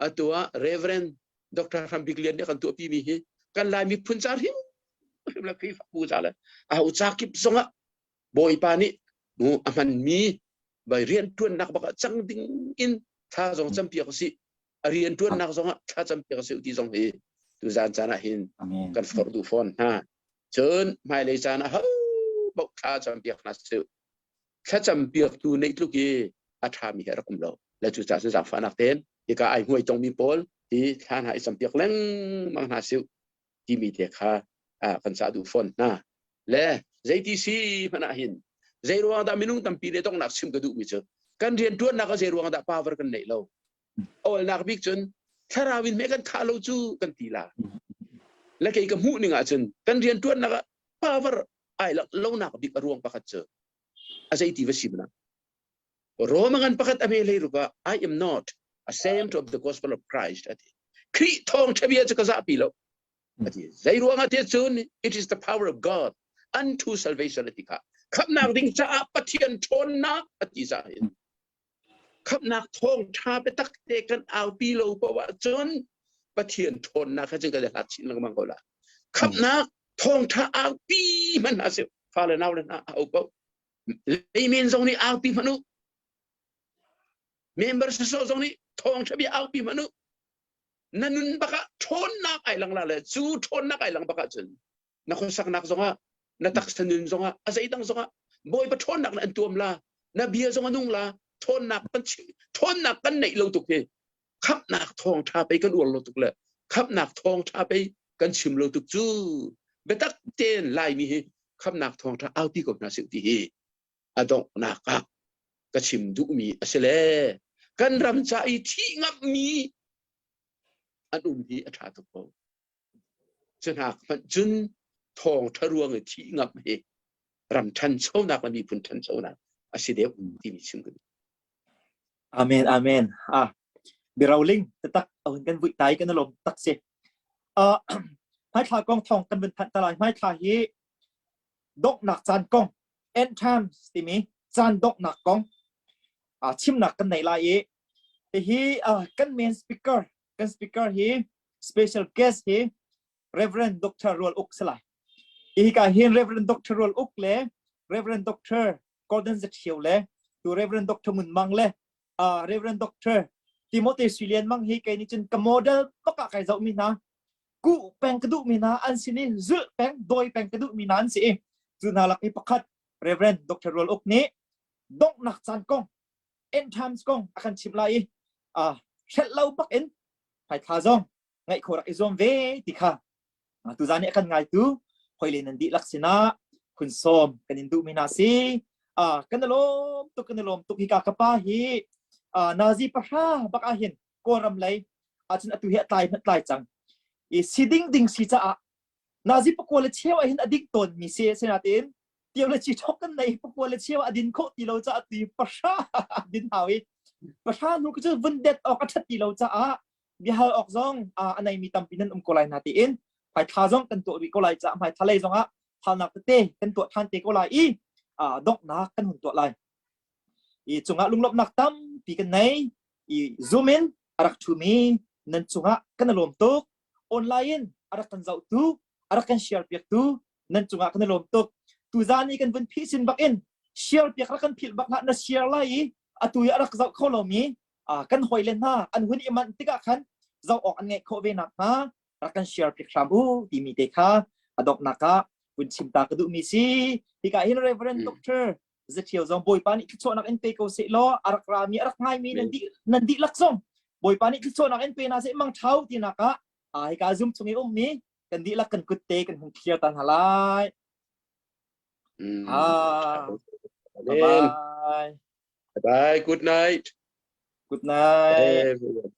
Speaker 2: atu ah Reverend Dr. Hram Bik Lian nih kan tuahpi mi hi kan Lai miphun ca hrim hrim le Khrihfabu ca le a ho ca kip zongah Bawipa nih mu a hmanmi bai rianṭuannak bak ah cang ding in thla zong campiak usih a rianṭuannak zongah thla campiak usih ti zong hi tuzan caan ah hin kan forh duh fawn hna. Cun hmailei caan ah ho paoh thla campiak hna sih. Thlacam piaktu neih tluk i a ṭhami hi a rak um lo. Le cucaah cun zaangfahnak tein hika ai hmuai tongmi pawl hi thla hna i campiak lengmang hna sih timi te kha kan cah duh fawn hna. Le zeiti si hmanh ah hin zei ruang dah minung tampi le donghnak chim ka duhmi cu kan rianṭuannak ah zei ruang dah power kan neih lo. Awlnak bik cun thlarau in meh kan khah lo cu kan ti la. Le kei ka hmuh ning ahcun kan rianṭuannak ah power ai lonak bik a ruang pakhat cu a zeiti va si mana Roma ngan pakhat a me hlei ruk ah I am not ashamed of the gospel of Christ ati Khrih thawngṭha bia cu ka zahpi lo ati zei ruangah tiah cun it is the power of God unto salvation ati kha khamhnak ding caah Pathian ṭhawnnak ati caah hin Khamhnak thawngṭha biatak te kan aupi lo paoh ahcun Pathian ṭhawnnak he cun kan i hlat chin lengmang ko la. Khamhnak thawngṭha aupi hmanh hna sih fale naule hna a au paoh. Leimen zong nih aupi hmanh u. Member sasawh zong nih thawngṭha bia aupi hmanh u. Na nun bak ah ṭhawnnak ai lang la le cu ṭhawnnak ai lang bak ahcun na khuasaknak zongah na taksa nun zongah a zeidang zongah Bawipa ṭhawnnak na an tuam la na bia zong a nung la ṭhawnnak kan ṭhawnnak kan neih lo tuk hi khamhnak thawngṭha pei kan uar lo tuk le khamhnak thawngṭha pei kan chim lo tuk cu biatak tein Laimi hi khamhnak thawngṭha aupi ko hna sih ti hi a donghnak ah ka chim duhmi a si le kan ram ca i thih ngamhmi an um hi a ṭha tuk ko. Cu hna hmanh cun thawngṭha ruang i thih ngam hi ram ṭhanchonak le miphun ṭhanchonak a si deuh timi chim ka duh.
Speaker 1: Amen, amen. Ah, biroling tatak ahun kan vui tai kan lom tak si. Ah, hmaithla kong thong kan vun thanh ta lai. Hmaithla hi donghnak caan kong end times timi caan donghnak kong ah chimnak kan nei lai i hihi kan main speaker kan speaker hi special guest hi Reverend Dr. Rual Uk si lai. Hi ka hin Reverend Dr. Rual Uk le Reverend Dr. Gordon Zathio le tu Reverend Dr. Ngun Mang le uh, Reverend Dr. Timothy Suilian Mang hi kei nih cun ka model bak ah kai zoh mi hna ku peng ka duh mi hna an sin i zulh peng doi peng ka duh mi hna an si i cu hna lak i pakhat Reverend Dr. Rual Uk nih donghnak caan kong end times kong a kan chimh lai i uh, hrelh lo bak in hmaithla zong ngaih khawh rak i zuam ve ti kha tuzan i a kan ngaitu hoi nan dihlak sinah khun sawm kan in duhmi hna si kan i lawm tuk kan i lawm tuk hika ka pa hi nazi pahra bak ah hin kawlram lei ahcun atu hi a tlai hmanh tlai cang i si ding ding si caah nazi pakua le cheu ah hin a ding tawn mi si sinain tio le chi thok kan nei pakua le cheu a din khawh ti lo caah ti pahra din hau i pahra hnu cu vun det awk a ṭhat ti lo caah biahal awk zong a neimi tampi nan um ko lai na tiin hmaithla zong kan tuah rih ko lai caah hmaithla lei zongah halnak tete kan tuah ṭhan te ko lai i donghnak kan hun tuah lai i cungah lunglawmhnak tampi kan nei i zoom in a rak ṭhumi nan cungah kan i lawm tuk online in a rak kan zohtu a rak kan share piaktu nan cungah kan i lawm tuk tuzan i kan vun phih sin bak in share piak rak kan philh bak hlah na share lai i atu i a rak zoh kho lomi kan hawile hna an hun i manh tikah khan zoh awk an ngeih khawh ve nak hnga rak kan share piak hram u timi te kha a donghnak ah vun chim ta ka duhmi si hika hin Reverend Doctor Zathiau zong Bawipa nih thluachuahnak in pe ko seh law a rak rami a rak ngaimi nan dih nan dihlak zong Bawipa nih thluachuahnak in pe hna seh mang ṭhau tinak ah. Hika Zoom chung i ummi kan dihlak kan kut te kan hun clear ta hna lai. Ah, bye bye.
Speaker 2: Bye. Good night.
Speaker 1: Good night.
Speaker 2: Everyone.